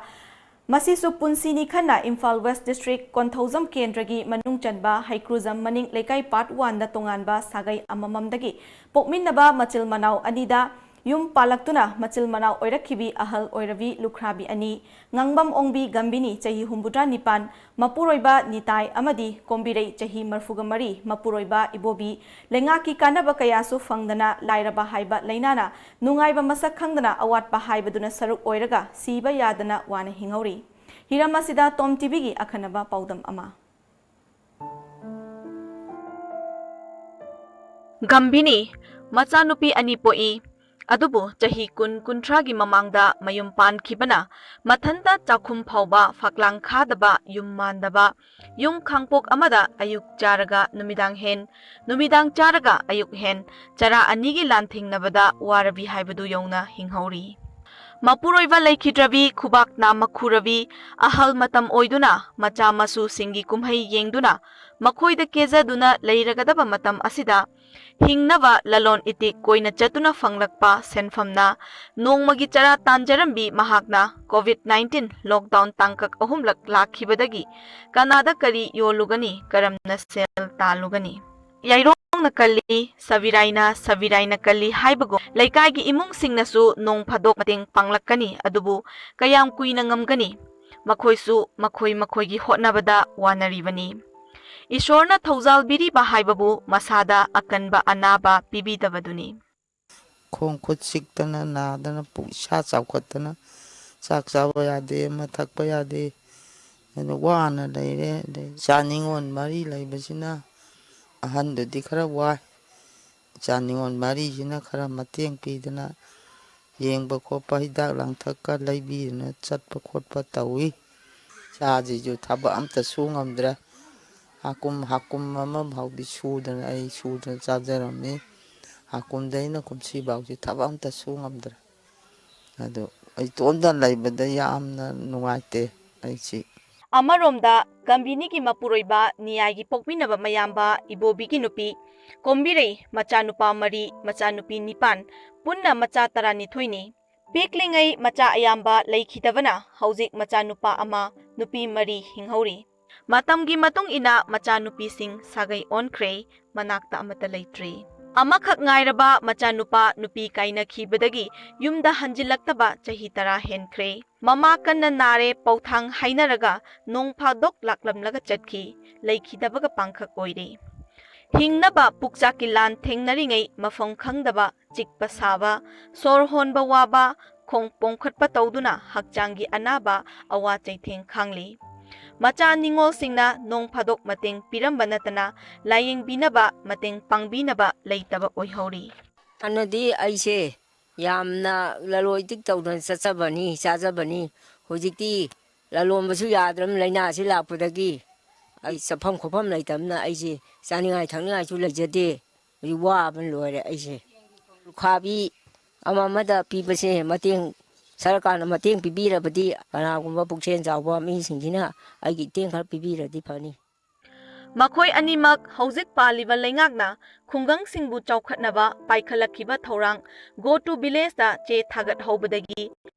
ꯃꯁꯤꯁꯨ ꯄꯨꯟꯁꯤꯅꯤ ꯈꯟꯅ ꯏꯝꯐꯥꯜ West District ꯀꯣꯟꯊꯧꯖꯝ ꯀꯦꯟꯗ꯭ꯔꯒꯤ ꯃꯅꯨꯡ ꯆꯟꯕ ꯍꯩꯀ꯭ꯔꯨꯖꯝ ꯃꯅꯤꯡ ꯂꯩꯀꯥꯏ Part Oneꯗ ꯇꯣꯉꯥꯟꯕ ꯁꯥꯒꯩ ꯑꯃꯃꯝꯗꯒꯤ ꯄꯣꯛꯃꯤꯟꯅꯕ ꯃꯆꯤꯜ ꯃꯅꯥꯎ ꯑꯅꯤꯗ ꯌꯨꯝ ꯄꯥꯜꯂꯛꯇꯨꯅ ꯃꯆꯤꯜ ꯃꯅꯥꯎ ꯑꯣꯏꯔꯛꯈꯤꯕꯤ ꯑꯍꯜ ꯑꯣꯏꯔꯕꯤ ꯂꯨꯈ꯭ꯔꯥꯕꯤ ꯑꯅꯤ, ꯉꯥꯡꯕꯝ ꯑꯣꯡꯕꯤ ꯒꯝꯕꯤꯅꯤ ꯆꯍꯤ ꯍꯨꯝꯐꯨꯇꯔꯥ ꯅꯤꯄꯥꯟ, ꯃꯄꯨꯔꯣꯏꯕ ꯅꯤꯇꯥꯏ ꯑꯃꯗꯤ ꯀꯣꯝꯕꯤꯔꯩ ꯆꯍꯤ ꯃꯔꯐꯨꯒ ꯃꯔꯤ, ꯃꯄꯨꯔꯣꯏꯕ ꯏꯕꯣꯕꯤ, ꯂꯩꯉꯥꯛꯀꯤ ꯀꯥꯟꯅꯕ ꯀꯌꯥꯁꯨ ꯐꯪꯗꯅ ꯂꯥꯏꯔꯕ ꯍꯥꯏꯕ ꯂꯩꯅꯥꯅ ꯅꯨꯡꯉꯥꯏꯕ ꯃꯁꯛ ꯈꯪꯗꯅ ꯑꯋꯥꯠꯄ ꯍꯥꯏꯕꯗꯨꯅ ꯁꯔꯨꯛ ꯑꯣꯏꯔꯒ ꯁꯤꯕ ꯌꯥꯗꯅ ꯋꯥꯅ ꯍꯤꯡꯍꯧꯔꯤ꯫ ꯍꯤꯔꯝ ꯑꯁꯤꯗ ꯇꯣꯝ ꯇꯤꯚꯤꯒꯤ ꯑꯈꯟꯅꯕ ꯄꯥꯎꯗꯝ ꯑꯃ꯫ ꯒꯝꯚꯤꯅꯤ ꯃꯆꯥꯅꯨꯄꯤ ꯑꯅꯤ ꯄꯣꯛꯏ꯫ ꯑꯗꯨꯕꯨ ꯆꯍꯤ ꯀꯨꯟ, ꯀꯨꯟꯊ꯭ꯔꯥꯒꯤ ꯃꯃꯥꯡꯗ ꯃꯌꯨꯝ ꯄꯥꯟꯈꯤꯕꯅ ꯃꯊꯟꯇ ꯆꯥꯛꯈꯨꯝ ꯐꯥꯎꯕ ꯐꯛꯂꯥꯡ ꯈꯥꯗꯕ, ꯌꯨꯝ ꯃꯥꯟꯗꯕ, ꯌꯨꯝ ꯈꯥꯡꯄꯣꯛ ꯑꯃꯗ ꯑꯌꯨꯛ ꯆꯥꯔꯒ ꯅꯨꯃꯤꯗꯥꯡ ꯍꯦꯟ, ꯅꯨꯃꯤꯗꯥꯡ ꯆꯥꯔꯒ ꯑꯌꯨꯛ ꯍꯦꯟ, ꯆꯔꯥ ꯑꯅꯤꯒꯤ ꯂꯥꯟꯊꯦꯡꯅꯕꯗ ꯋꯥꯔꯕꯤ ꯍꯥꯏꯕꯗꯨ ꯌꯧꯅ ꯍꯤꯡꯍꯧꯔꯤ꯫ ꯃꯄꯨꯔꯣꯏꯕ ꯂꯩꯈꯤꯗ꯭ꯔꯕꯤ, ꯈꯨꯕꯥꯛ ꯅꯥꯝꯃ ꯈꯨꯔꯕꯤ, ꯑꯍꯜ ꯃꯇꯝ ꯑꯣꯏꯗꯨꯅ ꯃꯆꯥ ꯃꯁꯨꯁꯤꯡꯒꯤ ꯀꯨꯝꯍꯩ ꯌꯦꯡꯗꯨꯅ ꯃꯈꯣꯏꯗ ꯀꯦꯖꯗꯨꯅ ꯂꯩꯔꯒꯗꯕ ꯃꯇꯝ ꯑꯁꯤꯗ ꯍꯤꯡꯅꯕ ꯂꯂꯣꯟ ꯏꯇꯤꯛ ꯀꯣꯏꯅ ꯆꯠꯇꯨꯅ ꯐꯪꯂꯛꯄ ꯁꯦꯟꯐꯝꯅ ꯅꯣꯡꯃꯒꯤ ꯆꯔꯥ ꯇꯥꯟꯖꯔꯝꯕꯤ ꯃꯍꯥꯛꯅ COVID nineteen lockdown ꯇꯥꯡꯀꯛ ꯑꯍꯨꯝꯂꯛ ꯂꯥꯛꯈꯤꯕꯗꯒꯤ ꯀꯅꯥꯗ ꯀꯔꯤ ꯌꯣꯜꯂꯨꯒꯅꯤ, ꯀꯔꯝꯅ ꯁꯦꯜ ꯇꯥꯜꯂꯨꯒꯅꯤ? ꯌꯥꯏꯔꯣꯡꯅ ꯀꯜꯂꯤ, ꯁꯕꯤꯔꯥꯏꯅ, ꯁꯕꯤꯔꯥꯏꯅ ꯀꯜꯂꯤ ꯍꯥꯏꯕꯒꯨꯝ ꯂꯩꯀꯥꯏꯒꯤ ꯏꯃꯨꯡꯁꯤꯡꯅꯁꯨ ꯅꯣꯡ ꯐꯥꯗꯣꯛ ꯃꯇꯦꯡ ꯄꯥꯡꯂꯛꯀꯅꯤ, ꯑꯗꯨꯕꯨ ꯀꯌꯥꯝ ꯀꯨꯏꯅ ꯉꯝꯒꯅꯤ? ꯃꯈꯣꯏꯁꯨ ꯃꯈꯣꯏ ꯃꯈꯣꯏꯒꯤ ꯍꯣꯠꯅꯕꯗ ꯋꯥꯅꯔꯤꯕꯅꯤ꯫ ꯏꯁꯣꯔꯅ ꯊꯧꯖꯥꯜꯕꯤꯔꯤꯕ ꯍꯥꯏꯕꯕꯨ ꯃꯁꯥꯗ ꯑꯀꯟꯕ ꯑꯅꯥꯕ ꯄꯤꯕꯤꯗꯕꯗꯨꯅꯤ꯫ ꯈꯣꯡ ꯈꯨꯠ ꯆꯤꯛꯇꯅ, ꯅꯥꯗꯅ, ꯄꯨꯛ ꯏꯁꯥ ꯆꯥꯎꯈꯠꯇꯅ, ꯆꯥꯛ ꯆꯥꯕ ꯌꯥꯗꯦ, ꯑꯃ ꯊꯛꯄ ꯌꯥꯗꯦ꯫ ꯑꯗꯨ ꯋꯥꯅ ꯂꯩꯔꯦ꯫ ꯑꯗꯩ ꯏꯆꯥ ꯅꯤꯉꯣꯜ ꯃꯔꯤ ꯂꯩꯕꯁꯤꯅ, ꯑꯍꯟꯗꯨꯗꯤ ꯈꯔ ꯋꯥꯏ꯫ ꯏꯆꯥ ꯅꯤꯉꯣꯜ ꯃꯔꯤꯁꯤꯅ ꯈꯔ ꯃꯇꯦꯡ ꯄꯤꯗꯅ, ꯌꯦꯡꯕ ꯈꯣꯠꯄ, ꯍꯤꯗꯥꯛ ꯂꯥꯡꯊꯛꯀ ꯂꯩꯕꯤꯗꯅ ꯆꯠꯄ ꯈꯣꯠꯄ ꯇꯧꯏ꯫ ꯏꯆꯥꯁꯤꯁꯨ ꯊꯕꯛ ꯑꯝꯇ ꯁꯨ ꯉꯝꯗ꯭ꯔꯦ꯫ ꯍꯥꯀꯨꯝ, ꯍꯥꯀꯨꯝ ꯑꯃ ꯐꯥꯎꯗꯤ ꯁꯨꯗꯅ, ꯑꯩ ꯁꯨꯗꯅ ꯆꯥꯖꯔꯝꯃꯤ꯫ ꯍꯥꯀꯨꯝꯗꯩꯅ ꯀꯨꯝꯁꯤ ꯐꯥꯎꯁꯤ ꯊꯕꯛ ꯑꯝꯇ ꯁꯨ ꯉꯝꯗ꯭ꯔꯦ꯫ ꯑꯗꯨ ꯏꯇꯣꯝꯇ ꯂꯩꯕꯗ ꯌꯥꯝꯅ ꯅꯨꯡꯉꯥꯏꯇꯦ ꯑꯩꯁꯤ꯫ ꯑꯃꯔꯣꯝꯗ ꯒꯝꯚꯤꯅꯤꯒꯤ ꯃꯄꯨꯔꯣꯏꯕ ꯅꯤꯌꯥꯏꯒꯤ ꯄꯣꯛꯃꯤꯟꯅꯕ ꯃꯌꯥꯝꯕ ꯏꯕꯣꯕꯤꯒꯤ ꯅꯨꯄꯤ ꯀꯣꯝꯕꯤꯔꯩ ꯃꯆꯥꯅꯨꯄꯥ ꯃꯔꯤ, ꯃꯆꯥꯅꯨꯄꯤ ꯅꯤꯄꯥꯟ, ꯄꯨꯟꯅ ꯃꯆꯥ ꯇꯔꯥꯅꯤꯊꯣꯏꯅꯤ꯫ ꯄꯤꯛꯂꯤꯉꯩ ꯃꯆꯥ ꯑꯌꯥꯝꯕ ꯂꯩꯈꯤꯗꯕꯅ ꯍꯧꯖꯤꯛ ꯃꯆꯥꯅꯨꯄꯥ ꯑꯃ, ꯅꯨꯄꯤ ꯃꯔꯤ ꯍꯤꯡꯍꯧꯔꯤ꯫ ꯃꯇꯝꯒꯤ ꯃꯇꯨꯡ ꯏꯟꯅ ꯃꯆꯥꯅꯨꯄꯤꯁꯤꯡ ꯁꯥꯒꯩ ꯑꯣꯟꯈ꯭ꯔꯦ, ꯃꯅꯥꯛꯇ ꯑꯃꯠꯇ ꯂꯩꯇ꯭ꯔꯦ꯫ ꯑꯃꯈꯛ ꯉꯥꯏꯔꯕ ꯃꯆꯥꯅꯨꯄꯥ ꯅꯨꯄꯤ ꯀꯥꯏꯅꯈꯤꯕꯗꯒꯤ ꯌꯨꯝꯗ ꯍꯟꯖꯤꯜꯂꯛꯇꯕ ꯆꯍꯤ ꯇꯔꯥ ꯍꯦꯟꯈ꯭ꯔꯦ꯫ ꯃꯃꯥ ꯀꯟꯅ ꯅꯥꯔꯦ ꯄꯧꯊꯥꯡ ꯍꯥꯏꯅꯔꯒ ꯅꯣꯡ ꯐꯥꯗꯣꯛ ꯂꯥꯛꯂꯝꯂꯒ ꯆꯠꯈꯤ꯫ ꯂꯩꯈꯤꯗꯕꯒ ꯄꯥꯡꯈꯛ ꯑꯣꯏꯔꯦ꯫ ꯍꯤꯡꯅꯕ ꯄꯨꯛꯆꯥꯛꯀꯤ ꯂꯥꯟ ꯊꯦꯡꯅꯔꯤꯉꯩ ꯃꯐꯝ ꯈꯪꯗꯕ, ꯆꯤꯛꯄ ꯁꯥꯕ, ꯁꯣꯔ ꯍꯣꯟꯕ ꯋꯥꯕ, ꯈꯣꯡ ꯄꯣꯡꯈꯠꯄ ꯇꯧꯗꯨꯅ ꯍꯛꯆꯥꯡꯒꯤ ꯑꯅꯥꯕ ꯑꯋꯥ ꯆꯩꯊꯦꯡ ꯈꯥꯡꯂꯤ꯫ ꯃꯆꯥ ꯅꯤꯉꯣꯜꯁꯤꯡꯅ ꯅꯣꯡ ꯐꯥꯗꯣꯛ ꯃꯇꯦꯡ ꯄꯤꯔꯝꯕ ꯅꯠꯇꯅ ꯂꯥꯌꯦꯡꯕꯤꯅꯕ, ꯃꯇꯦꯡ ꯄꯥꯡꯕꯤꯅꯕ ꯂꯩꯇꯕ ꯑꯣꯏꯍꯧꯔꯤ꯫ ꯍꯥꯟꯅꯗꯤ ꯑꯩꯁꯦ ꯌꯥꯝꯅ ꯂꯂꯣꯟ ꯏꯇꯤꯛ ꯇꯧꯗꯅ ꯆꯠꯆꯕꯅꯤ, ꯆꯥꯖꯕꯅꯤ꯫ ꯍꯧꯖꯤꯛꯇꯤ ꯂꯂꯣꯟꯕꯁꯨ ꯌꯥꯗ꯭ꯔꯕꯅꯤꯅ ꯂꯥꯏꯅꯥꯁꯤ ꯂꯥꯛꯄꯗꯒꯤ ꯑꯩ ꯆꯠꯐꯝ ꯈꯣꯠꯐꯝ ꯂꯩꯇꯕꯅ ꯑꯩꯁꯦ ꯆꯥꯅꯤꯡꯉꯥꯏ ꯊꯛꯅꯤꯡꯉꯥꯏꯁꯨ ꯂꯩꯖꯗꯦ꯫ ꯍꯧꯖꯤꯛ ꯋꯥꯕꯅ ꯂꯣꯏꯔꯦ ꯑꯩꯁꯦ꯫ ꯂꯨꯈꯥꯕꯤ ꯑꯃ ꯑꯃꯗ ꯄꯤꯕꯁꯦ ꯃꯇꯦꯡ, ꯁꯔꯀꯥꯔꯅ ꯃꯇꯦꯡ ꯄꯤꯕꯤꯔꯕꯗꯤ, ꯀꯅꯥꯒꯨꯝꯕ ꯄꯨꯛꯁꯦꯜ ꯆꯥꯎꯕ ꯃꯤꯁꯤꯡꯁꯤꯅ ꯑꯩꯒꯤ ꯏꯇꯦꯡ ꯈꯔ ꯄꯤꯕꯤꯔꯗꯤ ꯐꯅꯤ꯫ ꯃꯈꯣꯏ ꯑꯅꯤꯃꯛ ꯍꯧꯖꯤꯛ ꯄꯥꯜꯂꯤꯕ ꯂꯩꯉꯥꯛꯅ ꯈꯨꯡꯒꯪꯁꯤꯡꯕꯨ ꯆꯥꯎꯈꯠꯅꯕ ꯄꯥꯏꯈꯠꯂꯛꯈꯤꯕ ꯊꯧꯔꯥꯡ Go to Villageꯇ ꯆꯦ ꯊꯥꯒꯠꯍꯧꯕꯗꯒꯤ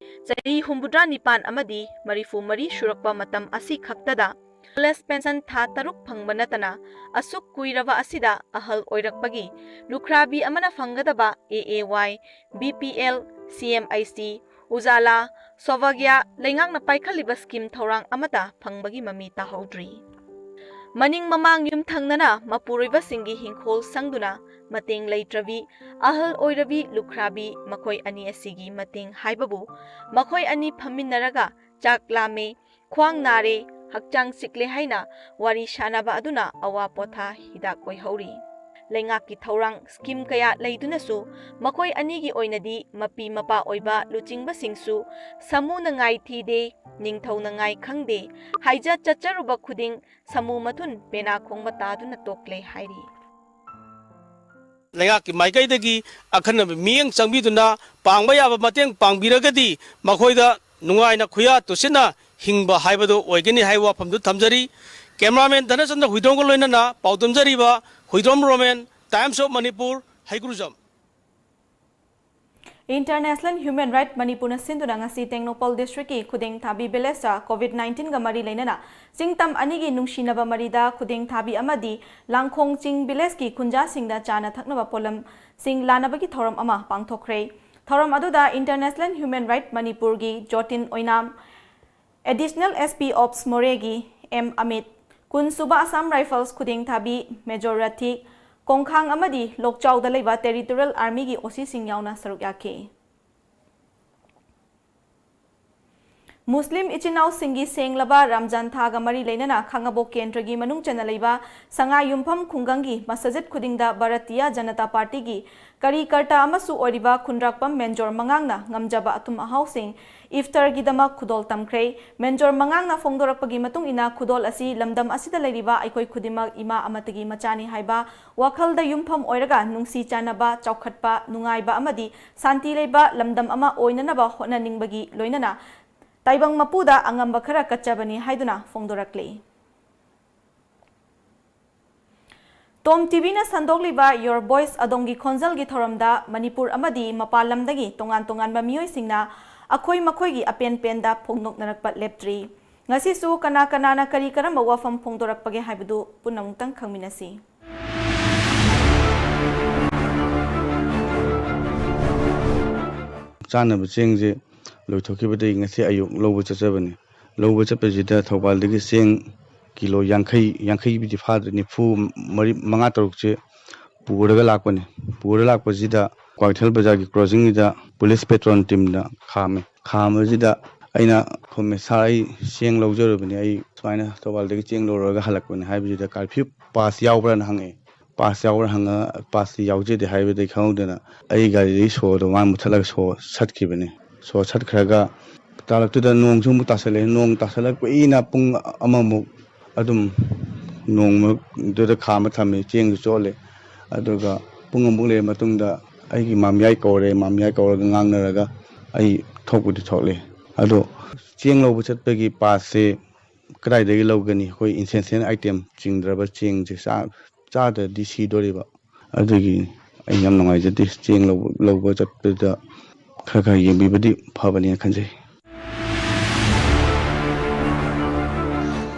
ꯆꯍꯤ ꯍꯨꯝꯐꯨꯇꯔꯥ ꯅꯤꯄꯥꯟ ꯑꯃꯗꯤ ꯃꯔꯤꯐꯨ ꯃꯔꯤ ꯁꯨꯔꯛꯄ ꯃꯇꯝ ꯑꯁꯤ ꯈꯛꯇꯗ ꯀꯣꯂꯦꯖ ꯄꯦꯟꯁꯟ ꯊꯥ ꯇꯔꯨꯛ ꯐꯪꯕ ꯅꯠꯇꯅ ꯑꯁꯨꯛ ꯀꯨꯏꯔꯕ ꯑꯁꯤꯗ ꯑꯍꯜ ꯑꯣꯏꯔꯛꯄꯒꯤ ꯂꯨꯈ꯭ꯔꯥꯕꯤ ꯑꯃꯅ ꯐꯪꯒꯗꯕ A A Y, B P L, C M I C, Ujjwala, ꯁꯣꯚꯥꯒ꯭ꯌꯥ ꯂꯩꯉꯥꯛꯅ ꯄꯥꯏꯈꯠꯂꯤꯕ ꯁ꯭ꯀꯤꯝ ꯊꯧꯔꯥꯡ ꯑꯃꯠꯇ ꯐꯪꯕꯒꯤ ꯃꯃꯤ ꯇꯥꯍꯧꯗ꯭ꯔꯤ꯫ ꯃꯅꯤꯡ ꯃꯃꯥꯡ ꯌꯨꯝꯊꯪꯅꯅ ꯃꯄꯨꯔꯣꯏꯕꯁꯤꯡꯒꯤ ꯍꯤꯡꯈꯣꯜ ꯁꯪꯗꯨꯅ ꯃꯇꯦꯡ ꯂꯩꯇ꯭ꯔꯕꯤ, ꯑꯍꯜ ꯑꯣꯏꯔꯕꯤ ꯂꯨꯈ꯭ꯔꯥꯕꯤ ꯃꯈꯣꯏ ꯑꯅꯤ ꯑꯁꯤꯒꯤ ꯃꯇꯦꯡ ꯍꯥꯏꯕꯕꯨ ꯃꯈꯣꯏ ꯑꯅꯤ ꯐꯝꯃꯤꯟꯅꯔꯒ ꯆꯥꯛ ꯂꯥꯝꯃꯦ, ꯈ꯭ꯋꯥꯡ ꯅꯥꯔꯦ, ꯍꯛꯆꯥꯡ ꯆꯤꯛꯂꯦ ꯍꯥꯏꯅ ꯋꯥꯔꯤ ꯁꯥꯅꯕ ꯑꯗꯨꯅ ꯑꯋꯥ ꯄꯣꯊꯥ ꯍꯤꯗꯥꯛ ꯑꯣꯏꯍꯧꯔꯤ꯫ ꯂꯩꯉꯥꯛꯀꯤ ꯊꯧꯔꯥꯡ ꯁ꯭ꯀꯤꯝ ꯀꯌꯥ ꯂꯩꯗꯨꯅꯁꯨ ꯃꯈꯣꯏ ꯑꯅꯤꯒꯤ ꯑꯣꯏꯅꯗꯤ ꯃꯄꯤ ꯃꯄꯥ ꯑꯣꯏꯕ ꯂꯨꯆꯤꯡꯕꯁꯤꯡꯁꯨ ꯁꯥꯃꯨꯅ ꯉꯥꯏ ꯊꯤꯗꯦ, ꯅꯤꯡꯊꯧꯅ ꯉꯥꯏ ꯈꯪꯗꯦ, ꯍꯥꯏꯖ ꯆꯠꯆꯔꯨꯕ ꯈꯨꯗꯤꯡ ꯁꯥꯃꯨ ꯃꯊꯨꯟ ꯄꯦꯅꯥ ꯈꯣꯡꯕ ꯇꯥꯗꯨꯅ ꯇꯣꯛꯂꯦ ꯍꯥꯏꯔꯤ꯫ ꯂꯩꯉꯥꯛꯀꯤ ꯃꯥꯏꯀꯩꯗꯒꯤ ꯑꯈꯟꯅꯕ ꯃꯤꯠꯌꯦꯡ ꯆꯪꯕꯤꯗꯨꯅ ꯄꯥꯡꯕ ꯌꯥꯕ ꯃꯇꯦꯡ ꯄꯥꯡꯕꯤꯔꯒꯗꯤ ꯃꯈꯣꯏꯗ ꯅꯨꯡꯉꯥꯏꯅ ꯈꯨꯌꯥ ꯇꯨꯁꯤꯟꯅ ꯍꯤꯡꯕ ꯍꯥꯏꯕꯗꯨ ꯑꯣꯏꯒꯅꯤ ꯍꯥꯏꯕ ꯋꯥꯐꯝꯗꯨ ꯊꯝꯖꯔꯤ꯫ ꯀꯦꯃꯦꯔꯥꯃꯦꯟ ꯙꯅꯆꯟꯗ꯭ꯔ ꯍꯨꯏꯗ꯭ꯔꯣꯝꯒ ꯂꯣꯏꯅꯅ ꯄꯥꯎꯗꯝꯖꯔꯤꯕ Huidrom Romen, Times of Manipur, ꯍꯩꯒ꯭ꯔꯨꯖꯝ꯫ International Human Rights ꯃꯅꯤꯄꯨꯔꯅ ꯁꯤꯟꯗꯨꯅ ꯉꯁꯤ ꯇꯦꯡꯅꯧꯄꯜ ꯗꯤꯁꯇ꯭ꯔꯤꯛꯀꯤ ꯈꯨꯗꯦꯡ ꯊꯥꯕꯤ ꯚꯤꯂꯦꯖꯇ ꯀꯣꯚꯤꯗ ꯅꯥꯏꯟꯇꯤꯟꯒ ꯃꯔꯤ ꯂꯩꯅꯅ ꯆꯤꯡꯇꯝ ꯑꯅꯤꯒꯤ ꯅꯨꯡꯁꯤꯅꯕ ꯃꯔꯤꯗ ꯈꯨꯗꯦꯡ ꯊꯥꯕꯤ ꯑꯃꯗꯤ ꯂꯥꯡꯈꯣꯡ ꯆꯤꯡ ꯚꯤꯂꯦꯖꯀꯤ ꯈꯨꯟꯖꯥꯁꯤꯡꯗ ꯆꯥꯅ ꯊꯛꯅꯕ ꯄꯣꯠꯂꯝꯁꯤꯡ ꯂꯥꯟꯅꯕꯒꯤ ꯊꯧꯔꯝ ꯑꯃ ꯄꯥꯡꯊꯣꯛꯈ꯭ꯔꯦ꯫ ꯊꯧꯔꯝ ꯑꯗꯨꯗ International Human Rights ꯃꯅꯤꯄꯨꯔꯒꯤ ꯖꯣꯇꯤꯟ ꯑꯣꯏꯅꯥꯝ, Additional S P Ops ꯃꯣꯔꯦꯒꯤ ꯑꯦꯝ ꯑꯃꯤꯠ, ꯀꯨꯟ ꯁꯨꯕ ꯑꯁꯥꯝ ꯔꯥꯏꯐꯜꯁ ꯈꯨꯗꯦꯡ ꯊꯥꯕꯤ ꯃꯦꯖꯣꯔ ꯔꯊꯤꯛ ꯀꯣꯡꯈꯥꯡ ꯑꯃꯗꯤ ꯂꯣꯛꯆꯥꯎꯗ ꯂꯩꯕ ꯇꯦꯔꯤꯇꯣꯔꯤꯌꯦꯜ ꯑꯥꯔꯃꯤꯒꯤ ꯑꯣ ꯁꯤꯁꯤꯡ ꯌꯥꯎꯅ ꯁꯔꯨꯛ ꯌꯥꯈꯤ꯫ ꯃꯨꯁꯂꯤꯝ ꯏꯆꯤꯟ ꯏꯅꯥꯎꯁꯤꯡꯒꯤ ꯁꯦꯡꯂꯕ ꯔꯝꯖꯥꯟ ꯊꯥꯒ ꯃꯔꯤ ꯂꯩꯅꯅ ꯈꯥꯉꯕꯣꯛ ꯀꯦꯟꯗ꯭ꯔꯒꯤ ꯃꯅꯨꯡ ꯆꯟꯅ ꯂꯩꯕ ꯁꯉꯥꯏ ꯌꯨꯝꯐꯝ ꯈꯨꯡꯒꯪꯒꯤ ꯃꯁꯖꯤꯗ ꯈꯨꯗꯤꯡꯗ ꯚꯥꯔꯇꯤꯌꯥ ꯖꯅꯇꯥ ꯄꯥꯔꯇꯤꯒꯤ ꯀꯔꯤ ꯀꯔꯇꯥ ꯑꯃꯁꯨ ꯑꯣꯏꯔꯤꯕ ꯈꯨꯟꯗ꯭ꯔꯥꯛꯄꯝ ꯃꯦꯟꯖꯣꯔ ꯃꯉꯥꯡꯅ ꯉꯝꯖꯕ ꯑꯊꯨꯝ ꯑꯍꯥꯎꯁꯤꯡ ꯏꯐꯇꯔꯒꯤꯗꯃꯛ ꯈꯨꯗꯣꯜ ꯇꯝꯈ꯭ꯔꯦ꯫ ꯃꯦꯟꯖꯣꯔ ꯃꯉꯥꯡꯅ ꯐꯣꯡꯗꯣꯔꯛꯄꯒꯤ ꯃꯇꯨꯡ ꯏꯟꯅ, ꯈꯨꯗꯣꯜ ꯑꯁꯤ ꯂꯝꯗꯝ ꯑꯁꯤꯗ ꯂꯩꯔꯤꯕ ꯑꯩꯈꯣꯏ ꯈꯨꯗꯤꯡꯃꯛ ꯏꯃꯥ ꯑꯃꯠꯇꯒꯤ ꯃꯆꯥꯅꯤ ꯍꯥꯏꯕ ꯋꯥꯈꯜꯗ ꯌꯨꯝꯐꯝ ꯑꯣꯏꯔꯒ ꯅꯨꯡꯁꯤ ꯆꯥꯟꯅꯕ, ꯆꯥꯎꯈꯠꯄ, ꯅꯨꯡꯉꯥꯏꯕ ꯑꯃꯗꯤ ꯁꯥꯟꯇꯤ ꯂꯩꯕ ꯂꯝꯗꯝ ꯑꯃ ꯑꯣꯏꯅꯅꯕ ꯍꯣꯠꯅꯅꯤꯡꯕꯒꯤ ꯂꯣꯏꯅꯅ ꯇꯥꯏꯕꯪ ꯃꯄꯨꯗ ꯑꯉꯝꯕ ꯈꯔ ꯀꯠꯆꯕꯅꯤ ꯍꯥꯏꯗꯨꯅ ꯐꯣꯡꯗꯣꯔꯛꯂꯤ꯫ ꯇꯣꯝ ꯇꯤꯚꯤꯅ ꯁꯟꯗꯣꯛꯂꯤꯕ Your Voice ꯑꯗꯣꯝꯒꯤ ꯈꯣꯟꯖꯦꯜꯒꯤ ꯊꯧꯔꯝꯗ ꯃꯅꯤꯄꯨꯔ ꯑꯃꯗꯤ ꯃꯄꯥꯟ ꯂꯝꯗꯒꯤ ꯇꯣꯉꯥꯟ ꯇꯣꯉꯥꯟꯕ ꯃꯤꯑꯣꯏꯁꯤꯡꯅ ꯑꯩꯈꯣꯏ ꯃꯈꯣꯏꯒꯤ ꯑꯄꯦꯟ ꯄꯦꯟꯗ ꯐꯣꯡꯗꯣꯛꯅꯔꯛꯄ ꯂꯦꯞꯇ꯭ꯔꯤ꯫ ꯉꯁꯤꯁꯨ ꯀꯅꯥ ꯀꯅꯥꯅ ꯀꯔꯤ ꯀꯔꯝꯕ ꯋꯥꯐꯝ ꯐꯣꯡꯗꯣꯔꯛꯄꯒꯦ ꯍꯥꯏꯕꯗꯨ ꯄꯨꯟꯅ ꯑꯃꯨꯛꯇꯪ ꯈꯪꯃꯤꯟꯅꯁꯤ꯫ ꯆꯥꯅꯕ ꯆꯦꯡꯁꯦ ꯂꯣꯏꯊꯣꯛꯈꯤꯕꯗꯒꯤ ꯉꯁꯤ ꯑꯌꯨꯛ ꯂꯧꯕ ꯆꯠꯆꯕꯅꯤ꯫ ꯂꯧꯕ ꯆꯠꯄꯁꯤꯗ ꯊꯧꯕꯥꯜꯗꯒꯤ ꯆꯦꯡ ꯀꯤꯂꯣ ꯌꯥꯡꯈꯩ, ꯌꯥꯡꯈꯩꯕꯨꯗꯤ ꯐꯥꯗ꯭ꯔꯦ, ꯅꯤꯐꯨ ꯃꯔꯤ, ꯃꯉꯥ ꯇꯔꯨꯛꯁꯦ ꯄꯨꯔꯒ ꯂꯥꯛꯄꯅꯤ꯫ ꯄꯨꯔ ꯂꯥꯛꯄꯁꯤꯗ ꯀ꯭ꯋꯥꯀꯩꯊꯦꯜ ꯕꯖꯥꯔꯒꯤ ꯀ꯭ꯔꯣꯁꯤꯡꯁꯤꯗ ꯄꯨꯂꯤꯁ ꯄꯦꯇ꯭ꯔꯣꯜ ꯇꯤꯝꯅ ꯈꯥꯝꯃꯦ꯫ ꯈꯥꯝꯕꯁꯤꯗ ꯑꯩꯅ ꯈꯨꯝꯃꯦ, "ꯁꯥꯔ, ꯑꯩ ꯆꯦꯡ ꯂꯧꯖꯔꯨꯕꯅꯤ, ꯑꯩ ꯁꯨꯃꯥꯏꯅ ꯊꯧꯕꯥꯜꯗꯒꯤ ꯆꯦꯡ ꯂꯧꯔꯒ ꯍꯜꯂꯛꯄꯅꯤ" ꯍꯥꯏꯕꯁꯤꯗ, "ꯀꯥꯔꯐ꯭ꯌꯨ ꯄꯥꯁ ꯌꯥꯎꯕ꯭ꯔꯥꯅ?" ꯍꯪꯉꯛꯑꯦ꯫ ꯄꯥꯁ ꯌꯥꯎꯕ꯭ꯔꯥ ꯍꯪꯉ, ꯄꯥꯁꯇꯤ ꯌꯥꯎꯖꯗꯦ ꯍꯥꯏꯕꯗꯒꯤ ꯈꯪꯍꯧꯗꯅ ꯑꯩ ꯒꯥꯔꯤꯗꯒꯤ ꯁꯣꯗꯣ ꯃꯥꯅ ꯃꯨꯠꯊꯠꯂꯒ ꯁꯣ ꯁꯠꯈꯤꯕꯅꯤ꯫ ꯁꯣ ꯁꯠꯈ꯭ꯔꯒ ꯇꯥꯂꯛꯇꯨꯗ ꯅꯣꯡꯁꯨ ꯑꯃꯨꯛ ꯇꯥꯁꯜꯂꯛꯑꯦ꯫ ꯅꯣꯡ ꯇꯥꯁꯜꯂꯛ ꯀꯨꯏꯅ ꯄꯨꯡ ꯑꯃꯃꯨꯛ ꯑꯗꯨꯝ ꯅꯣꯡꯃꯗꯨꯗ ꯈꯥꯝꯃ ꯊꯝꯃꯦ, ꯆꯦꯡꯁꯨ ꯆꯣꯠꯂꯦ꯫ ꯑꯗꯨꯒ ꯄꯨꯡ ꯑꯃꯨꯛ ꯂꯩꯔ ꯃꯇꯨꯡꯗ ꯑꯩꯒꯤ ꯃꯃꯤꯌꯥꯏ ꯀꯧꯔꯦ, ꯃꯃꯤꯌꯥꯏ ꯀꯧꯔꯒ ꯉꯥꯡꯅꯔꯒ ꯑꯩ ꯊꯣꯛꯄꯨꯗꯤ ꯊꯣꯛꯂꯦ꯫ ꯑꯗꯣ ꯆꯦꯡ ꯂꯧꯕ ꯆꯠꯄꯒꯤ ꯄꯥꯁꯁꯦ ꯀꯗꯥꯏꯗꯒꯤ ꯂꯧꯒꯅꯤ? ꯑꯩꯈꯣꯏ essential item ꯆꯤꯡꯗ꯭ꯔꯕ ꯆꯦꯡꯁꯦ ꯆꯥ-, ꯆꯥꯗ꯭ꯔꯗꯤ ꯁꯤꯗꯣꯔꯤꯕ꯫ ꯑꯗꯨꯒꯤ ꯑꯩ ꯌꯥꯝ ꯅꯨꯡꯉꯥꯏꯖꯗꯦ꯫ ꯆꯦꯡ ꯂꯧꯕ ꯂꯧꯕ ꯆꯠꯄꯗ ꯈꯔ ꯈꯔ ꯌꯦꯡꯕꯤꯕꯗꯤ ꯐꯕꯅꯦꯅ ꯈꯟꯖꯩ꯫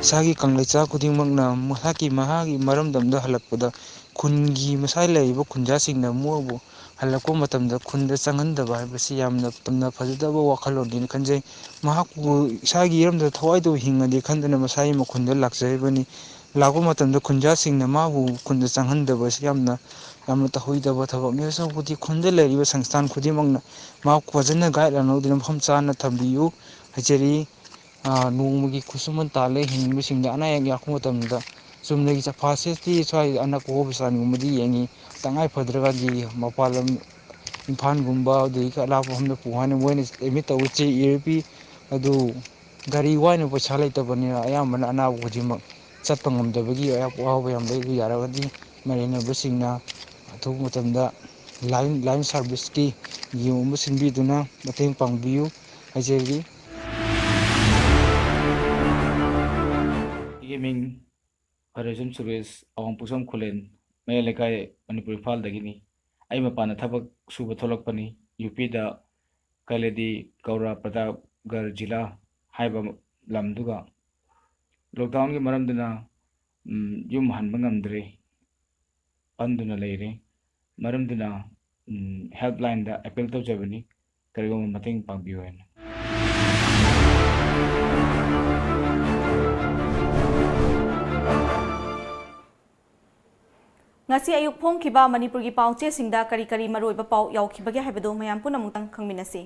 ꯏꯁꯥꯒꯤ ꯀꯪꯂꯩꯆꯥ ꯈꯨꯗꯤꯡꯃꯛꯅ ꯃꯍꯥꯛꯀꯤ ꯃꯍꯥꯛꯀꯤ ꯃꯔꯝꯗꯝꯗ ꯍꯜꯂꯛꯄꯗ ꯈꯨꯟꯒꯤ ꯃꯁꯥ ꯂꯩꯔꯤꯕ ꯈꯨꯟꯖꯥꯁꯤꯡꯅ ꯃꯣꯏꯕꯨ ꯍꯜꯂꯛꯄ ꯃꯇꯝꯗ ꯈꯨꯟꯗ ꯆꯪꯍꯟꯗꯕ ꯍꯥꯏꯕꯁꯤ ꯌꯥꯝꯅ ꯌꯥꯝꯅ ꯐꯖꯗꯕ ꯋꯥꯈꯜꯂꯣꯟꯅꯦꯅ ꯈꯟꯖꯩ꯫ ꯃꯍꯥꯛꯄꯨ ꯏꯁꯥꯒꯤ ꯏꯔꯝꯗꯝꯗ ꯊꯋꯥꯏꯗꯨ ꯍꯤꯡꯉꯗꯤ ꯈꯟꯗꯨꯅ ꯃꯁꯥꯒꯤ ꯃꯈꯨꯟꯗ ꯂꯥꯛꯆꯔꯤꯕꯅꯤ꯫ ꯂꯥꯛꯄ ꯃꯇꯝꯗ ꯈꯨꯟꯖꯥꯁꯤꯡꯅ ꯃꯥꯕꯨ ꯈꯨꯟꯗ ꯆꯪꯍꯟꯗꯕ ꯑꯁꯤ ꯌꯥꯝꯅ ꯌꯥꯝꯅ ꯇꯧꯍꯩꯗꯕ ꯊꯕꯛꯅꯤ꯫ ꯑꯁꯨꯛꯄꯨꯗꯤ ꯈꯨꯟꯗ ꯂꯩꯔꯤꯕ ꯁꯪꯁꯊꯥꯟ ꯈꯨꯗꯤꯡꯃꯛꯅ ꯃꯍꯥꯛꯄꯨ ꯐꯖꯅ ꯒꯥꯏꯗ ꯂꯥꯏꯟ ꯂꯧꯗꯨꯅ ꯃꯐꯝ ꯆꯥꯅ ꯊꯝꯕꯤꯌꯨ ꯍꯥꯏꯖꯔꯤ꯫ ꯑ, ꯅꯣꯡꯃꯒꯤ ꯈꯨꯠꯁꯨꯃꯟ ꯇꯥꯜꯂꯒ ꯍꯤꯡꯂꯤꯕꯁꯤꯡꯗ ꯑꯅꯥ ꯑꯌꯦꯛ ꯌꯥꯎꯔꯛꯄ ꯃꯇꯝꯗ ꯆꯨꯝꯅꯒꯤ ꯐꯥꯁꯤꯁꯇꯤ ꯁ꯭ꯋꯥꯏ ꯑꯅꯛꯄ ꯍꯣꯁꯄꯤꯇꯥꯜꯒꯨꯝꯕꯗꯤ ꯌꯦꯡꯉꯤ, ꯇꯉꯥꯏ ꯐꯗ꯭ꯔꯒꯗꯤ ꯃꯄꯥꯟ ꯂꯝ, ꯏꯝꯐꯥꯜꯒꯨꯝꯕ ꯑꯗꯒꯤ ꯈꯔ ꯂꯥꯞꯄ ꯃꯐꯝꯗ ꯄꯨ ꯍꯥꯏꯅ ꯃꯣꯏꯅ ꯑꯦꯗꯃꯤꯠ ꯇꯧꯕ ꯆꯦ ꯏꯔ ꯄꯤ꯫ ꯑꯗꯨ ꯒꯥꯔꯤ ꯋꯥꯏꯅ ꯄꯩꯁꯥ ꯂꯩꯇꯕꯅꯤꯅ ꯑꯌꯥꯝꯕꯅ ꯑꯅꯥꯕ ꯈꯨꯗꯤꯡꯃꯛ ꯆꯠꯄ ꯉꯝꯗꯕꯒꯤ ꯑꯋꯥꯕ ꯌꯥꯝ ꯂꯩ꯫ ꯑꯗꯨ ꯌꯥꯔꯒꯗꯤ ꯃꯔꯤ ꯂꯩꯅꯕꯁꯤꯡꯅ ꯑꯊꯨꯕ ꯃꯇꯝꯗ ꯂꯥꯏꯟ ꯂꯥꯏꯟ ꯁꯥꯔꯚꯤꯁꯀꯤ ꯌꯦꯡꯕ ꯁꯤꯟꯕꯤꯗꯨꯅ ꯃꯇꯦꯡ ꯄꯥꯡꯕꯤꯌꯨ ꯍꯥꯏꯖꯔꯤ꯫ ꯑꯩꯒꯤ ꯃꯤꯡ ꯐꯔꯦꯖꯝ ꯁꯨꯔꯦꯁ, ꯑꯋꯥꯡ ꯄꯣꯠꯁꯪ ꯈꯨꯂꯦꯟ, ꯃꯌꯥꯏ ꯂꯩꯀꯥꯏ, ꯃꯅꯤꯄꯨꯔ, ꯏꯝꯐꯥꯜꯗꯒꯤꯅꯤ꯫ ꯑꯩ ꯃꯄꯥꯟꯗ ꯊꯕꯛ ꯁꯨꯕ ꯊꯣꯛꯂꯛꯄꯅꯤ, ꯌꯨ ꯄꯤꯗ ꯀꯂꯦꯗꯤ ꯀꯧꯔꯥ ꯄ꯭ꯔꯇꯥꯞꯒꯔ ꯖꯤꯂꯥ ꯍꯥꯏꯕ ꯂꯝꯗꯨꯒ꯫ ꯂꯣꯛꯗꯥꯎꯟꯒꯤ ꯃꯔꯝꯗꯨꯅ, ꯎꯝ, ꯌꯨꯝ ꯍꯟꯕ ꯉꯝꯗ꯭ꯔꯦ, ꯄꯟꯗꯨꯅ ꯂꯩꯔꯦ꯫ ꯃꯔꯝꯗꯨꯅ, ꯎꯝ, ꯍꯦꯜꯞꯂꯥꯏꯟꯗ ꯑꯦꯄꯤꯜ ꯇꯧꯖꯕꯅꯤ, ꯀꯔꯤꯒꯨꯝꯕ ꯃꯇꯦꯡ ꯄꯥꯡꯕꯤꯌꯨ ꯍꯥꯏꯅ꯫ ꯉꯁꯤ ꯑꯌꯨꯛ ꯐꯣꯡꯈꯤꯕ ꯃꯅꯤꯄꯨꯔꯒꯤ ꯄꯥꯎ ꯆꯦꯁꯤꯡꯗ ꯀꯔꯤ ꯀꯔꯤ ꯃꯔꯨꯑꯣꯏꯕ ꯄꯥꯎ ꯌꯥꯎꯈꯤꯕꯒꯦ ꯍꯥꯏꯕꯗꯨ ꯃꯌꯥꯝ ꯄꯨꯝꯅꯃꯛꯇꯪ ꯈꯪꯃꯤꯟꯅꯁꯤ꯫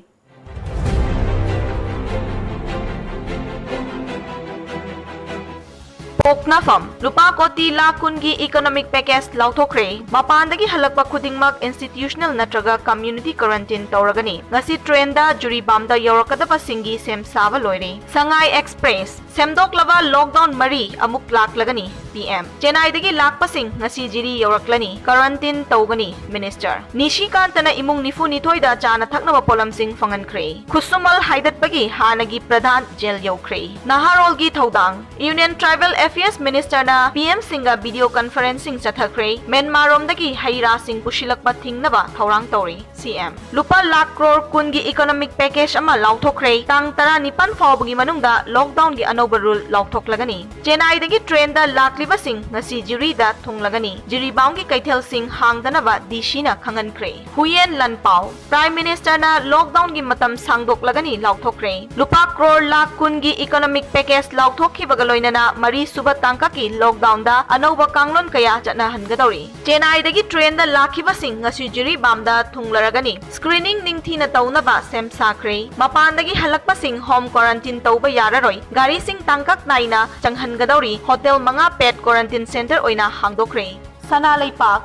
ꯄꯣꯛꯅꯐꯝ ꯂꯨꯄꯥ ꯀꯣꯇꯤ ꯂꯥꯈ ꯀꯨꯟꯒꯤ ꯏꯀꯣꯅꯣꯃꯤꯛ ꯄꯦꯀꯦꯖ ꯂꯥꯎꯊꯣꯛꯈ꯭ꯔꯦ꯫ ꯃꯄꯥꯟꯗꯒꯤ ꯍꯜꯂꯛꯄ ꯈꯨꯗꯤꯡꯃꯛ ꯏꯟꯁꯇꯤꯇ꯭ꯌꯨꯁꯅꯦꯜ ꯅꯠꯇ꯭ꯔꯒ ꯀꯝꯃ꯭ꯌꯨꯅꯤꯇꯤ ꯀ꯭ꯋꯥꯔꯦꯟꯇꯤꯟ ꯇꯧꯔꯒꯅꯤ꯫ ꯉꯁꯤ ꯇ꯭ꯔꯦꯟꯗ ꯖꯤꯔꯤꯕꯥꯝꯗ ꯌꯧꯔꯛꯀꯗꯕꯁꯤꯡꯒꯤ ꯁꯦꯝ ꯁꯥꯕ ꯂꯣꯏꯔꯦ꯫ ꯁꯉꯥꯏ ꯑꯦꯛꯁꯄ꯭ꯔꯦꯁ ꯁꯦꯝꯗꯣꯛꯂꯕ ꯂꯣꯛꯗꯥꯎꯟ ꯃꯔꯤ ꯑꯃꯨꯛ ꯂꯥꯛꯂꯒꯅꯤ꯫ ꯁꯤ ꯑꯦꯝ꯫ ꯆꯦꯟꯅꯥꯏꯗꯒꯤ ꯂꯥꯛꯄꯁꯤꯡ ꯉꯁꯤ ꯖꯤꯔꯤ ꯌꯧꯔꯛꯂꯅꯤ, quarantine ꯇꯧꯒꯅꯤ Minister꯫ ꯅꯤꯁꯤꯀꯥꯟꯇꯅ ꯏꯃꯨꯡ ꯅꯤꯐꯨ ꯅꯤꯊꯣꯏꯗ ꯆꯥꯅ ꯊꯛꯅꯕ ꯄꯣꯠꯂꯝꯁꯤꯡ ꯐꯪꯍꯟꯈ꯭ꯔꯦ꯫ ꯈꯨꯠꯁꯨꯃꯜ ꯍꯥꯏꯗꯠꯄꯒꯤ ꯍꯥꯟꯅꯒꯤ ꯄ꯭ꯔꯙꯥꯟ ꯖꯦꯜ ꯌꯧꯈ꯭ꯔꯦ꯫ ꯅꯍꯥꯔꯣꯜꯒꯤ ꯊꯧꯗꯥꯡ꯫ Union Tribal Affairs Ministerꯅ ꯄꯤ ꯑꯦꯝꯁꯤꯡꯒ video conferencing ꯆꯠꯊꯈ꯭ꯔꯦ꯫ ꯃ꯭ꯌꯥꯟꯃꯥꯔꯔꯣꯝꯗꯒꯤ ꯍꯩ ꯔꯥꯁꯤꯡ ꯄꯨꯁꯤꯜꯂꯛꯄ ꯊꯤꯡꯅꯕ ꯊꯧꯔꯥꯡ ꯇꯧꯔꯤ꯫ ꯁꯤ ꯑꯦꯝ꯫ ꯂꯨꯄꯥ ꯂꯥꯈ ꯀ꯭ꯔꯣꯔ ꯀꯨꯟꯒꯤ economic package ꯑꯃ ꯂꯥꯎꯊꯣꯛꯈ꯭ꯔꯦ꯫ ꯇꯥꯡ ꯇꯔꯥꯅꯤꯄꯥꯟ ꯐꯥꯎꯕꯒꯤ ꯃꯅꯨꯡꯗ lockdownꯒꯤ ꯑꯅꯧꯕ rule ꯂꯥꯎꯊꯣꯛꯂꯒꯅꯤ꯫ ꯆꯦꯟꯅꯥꯏꯗꯒꯤ trainꯗ ꯂꯥꯛꯂꯤꯕꯁꯤꯡ ꯉꯁꯤ ꯖꯤꯔꯤꯗ ꯊꯨꯡꯂꯒꯅꯤ꯫ ꯖꯤꯔꯤꯕꯥꯝꯒꯤ ꯀꯩꯊꯦꯜꯁꯤꯡ ꯍꯥꯡꯗꯅꯕ DCꯅ ꯈꯪꯍꯟꯈ꯭ꯔꯦ꯫ ꯍꯨꯌꯦꯟ ꯂꯥꯟꯄꯥꯎ꯫ Prime Ministerꯅ lockdownꯒꯤ ꯃꯇꯝ ꯁꯥꯡꯗꯣꯛꯂꯒꯅꯤ ꯂꯥꯎꯊꯣꯛꯈ꯭ꯔꯦ꯫ ꯂꯨꯄꯥ ꯀ꯭ꯔꯣꯔ ꯂꯥꯈ ꯀꯨꯟꯒꯤ economic package ꯂꯥꯎꯊꯣꯛꯈꯤꯕꯒ ꯂꯣꯏꯅꯅ ꯃꯔꯤꯁꯨꯕ ꯇꯥꯡꯀꯛꯀꯤ lockdownꯗ ꯑꯅꯧꯕ ꯀꯥꯡꯂꯣꯟ ꯀꯌꯥ ꯆꯠꯅꯍꯟꯒꯗꯧꯔꯤ꯫ ꯆꯦꯟꯅꯥꯏꯗꯒꯤ trainꯗ ꯂꯥꯛꯈꯤꯕꯁꯤꯡ ꯉꯁꯤ ꯖꯤꯔꯤꯕꯥꯝꯗ ꯊꯨꯡꯂꯔꯒꯅꯤ꯫ Screening ꯅꯤꯡꯊꯤꯅ ꯇꯧꯅꯕ ꯁꯦꯝ ꯁꯥꯈ꯭ꯔꯦ꯫ ꯃꯄꯥꯟꯗꯒꯤ ꯍꯜꯂꯛꯄꯁꯤꯡ home quarantine ꯇꯧꯕ ꯌꯥꯔꯔꯣꯏ꯫ ꯒꯥꯔꯤꯁꯤꯡ ꯇꯥꯡꯀꯛ ꯅꯥꯏꯅ ꯆꯪꯍꯟꯒꯗꯧꯔꯤ꯫ Hotel ꯃꯉꯥ paid quarantine center ꯑꯣꯏꯅ ꯍꯥꯡꯗꯣꯛꯈ꯭ꯔꯦ꯫ ꯁꯅꯥ ꯂꯩꯄꯥꯛ꯫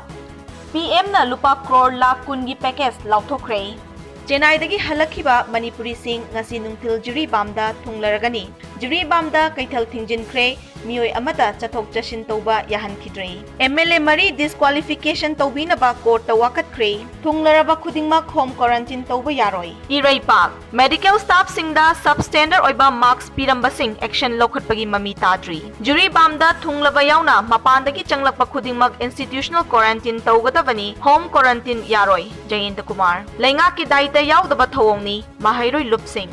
ꯄꯤ ꯑꯦꯝꯅ ꯂꯨꯄꯥ ꯀ꯭ꯔꯣꯔ ꯂꯥꯈ ꯀꯨꯟꯒꯤ package ꯂꯥꯎꯊꯣꯛꯈ꯭ꯔꯦ꯫ ꯆꯦꯟꯅꯥꯏꯗꯒꯤ ꯍꯜꯂꯛꯈꯤꯕ ꯃꯅꯤꯄꯨꯔꯤꯁꯤꯡ ꯉꯁꯤ ꯅꯨꯡꯊꯤꯜ ꯖꯤꯔꯤꯕꯥꯝꯗ ꯊꯨꯡꯂꯔꯒꯅꯤ꯫ ꯖꯤꯔꯤꯕꯥꯝꯗ ꯀꯩꯊꯦꯜ ꯊꯤꯡꯖꯤꯟꯈ꯭ꯔꯦ꯫ ꯃꯤꯑꯣꯏ ꯑꯃꯠꯇ ꯆꯠꯊꯣꯛ ꯆꯠꯁꯤꯟ ꯇꯧꯕ ꯌꯥꯍꯟꯈꯤꯗ꯭ꯔꯦ꯫ MLA ꯃꯔꯤ disqualification ꯇꯧꯕꯤꯅꯕ courtꯇ ꯋꯥꯀꯠꯈ꯭ꯔꯦ꯫ ꯊꯨꯡꯂꯔꯕ ꯈꯨꯗꯤꯡꯃꯛ home quarantine ꯇꯧꯕ ꯌꯥꯔꯣꯏ꯫ ꯏꯔꯩꯄꯥꯛ꯫ Medical staffꯁꯤꯡꯗ substandard ꯑꯣꯏꯕ marks ꯄꯤꯔꯝꯕꯁꯤꯡ action ꯂꯧꯈꯠꯄꯒꯤ ꯃꯃꯤ ꯇꯥꯗ꯭ꯔꯤ꯫ ꯖꯤꯔꯤꯕꯥꯝꯗ ꯊꯨꯡꯂꯕ ꯌꯥꯎꯅ ꯃꯄꯥꯟꯗꯒꯤ ꯆꯪꯂꯛꯄ ꯈꯨꯗꯤꯡꯃꯛ institutional quarantine ꯇꯧꯒꯗꯕꯅꯤ, home quarantine ꯌꯥꯔꯣꯏ꯫ ꯖꯌꯦꯟꯗ ꯀꯨꯃꯥꯔ꯫ ꯂꯩꯉꯥꯛꯀꯤ ꯗꯥꯏꯇ ꯌꯥꯎꯗꯕ ꯊꯧꯑꯣꯡꯅꯤ, ꯃꯍꯩꯔꯣꯏ ꯂꯨꯞꯁꯤꯡ꯫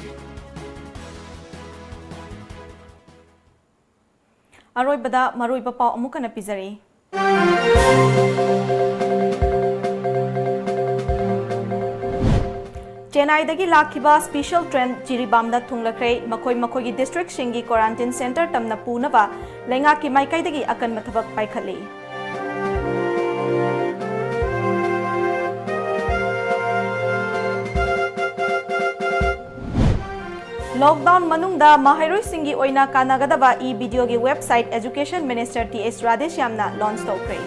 ꯑꯔꯣꯏꯕꯗ ꯃꯔꯨꯑꯣꯏꯕ ꯄꯥꯎ ꯑꯃꯨꯛ ꯍꯟꯅ ꯄꯤꯖꯔꯤ꯫ ꯆꯦꯟꯅꯥꯏꯗꯒꯤ ꯂꯥꯛꯈꯤꯕ special train ꯖꯤꯔꯤꯕꯥꯝꯗ ꯊꯨꯡꯂꯈ꯭ꯔꯦ꯫ ꯃꯈꯣꯏ ꯃꯈꯣꯏꯒꯤ districtꯁꯤꯡꯒꯤ quarantine center ꯇꯝꯅ ꯄꯨꯅꯕ ꯂꯩꯉꯥꯛꯀꯤ ꯃꯥꯏꯀꯩꯗꯒꯤ ꯑꯀꯟꯕ ꯊꯕꯛ ꯄꯥꯏꯈꯠꯂꯤ꯫ Lockdown ꯃꯅꯨꯡꯗ ꯃꯍꯩꯔꯣꯏꯁꯤꯡꯒꯤ ꯑꯣꯏꯅ ꯀꯥꯟꯅꯒꯗꯕ e-videoꯒꯤ website Education Minister T H ꯔꯥꯙꯦꯁ꯭ꯌꯥꯝꯅ launch ꯇꯧꯈ꯭ꯔꯦ꯫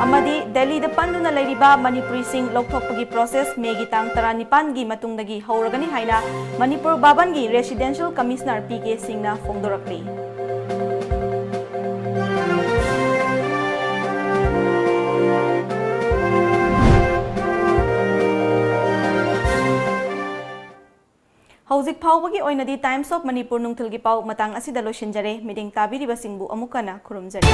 ꯑꯃꯗꯤ ꯗꯦꯜꯂꯤꯗ ꯄꯟꯗꯨꯅ ꯂꯩꯔꯤꯕ ꯃꯅꯤꯄꯨꯔꯤꯁꯤꯡ ꯂꯧꯊꯣꯛꯄꯒꯤ ꯄ꯭ꯔꯣꯁꯦꯁ ꯃꯦꯒꯤ ꯇꯥꯡ ꯇꯔꯥꯅꯤꯄꯥꯟꯒꯤ ꯃꯇꯨꯡꯗꯒꯤ ꯍꯧꯔꯒꯅꯤ ꯍꯥꯏꯅ ꯃꯅꯤꯄꯨꯔ ꯚꯥꯕꯟꯒꯤ ꯔꯦꯁꯤꯗꯦꯟꯁꯤꯌꯦꯜ ꯀꯃꯤꯁꯅꯔ ꯄꯤ ꯀꯦ ꯁꯤꯡꯅ ꯐꯣꯡꯗꯣꯔꯛꯂꯤ꯫ ꯍꯧꯖꯤꯛ ꯐꯥꯎꯕꯒꯤ ꯑꯣꯏꯅꯗꯤ Times of Manipur ꯅꯨꯡꯊꯤꯜꯒꯤ ꯄꯥꯎ ꯃꯇꯥꯡ ꯑꯁꯤꯗ ꯂꯣꯏꯁꯤꯟꯖꯔꯦ꯫ ꯃꯤꯠꯌꯦꯡ ꯇꯥꯕꯤꯔꯤꯕꯁꯤꯡꯕꯨ ꯑꯃꯨꯛ ꯍꯟꯅ ꯈꯨꯔꯨꯝꯖꯔꯤ꯫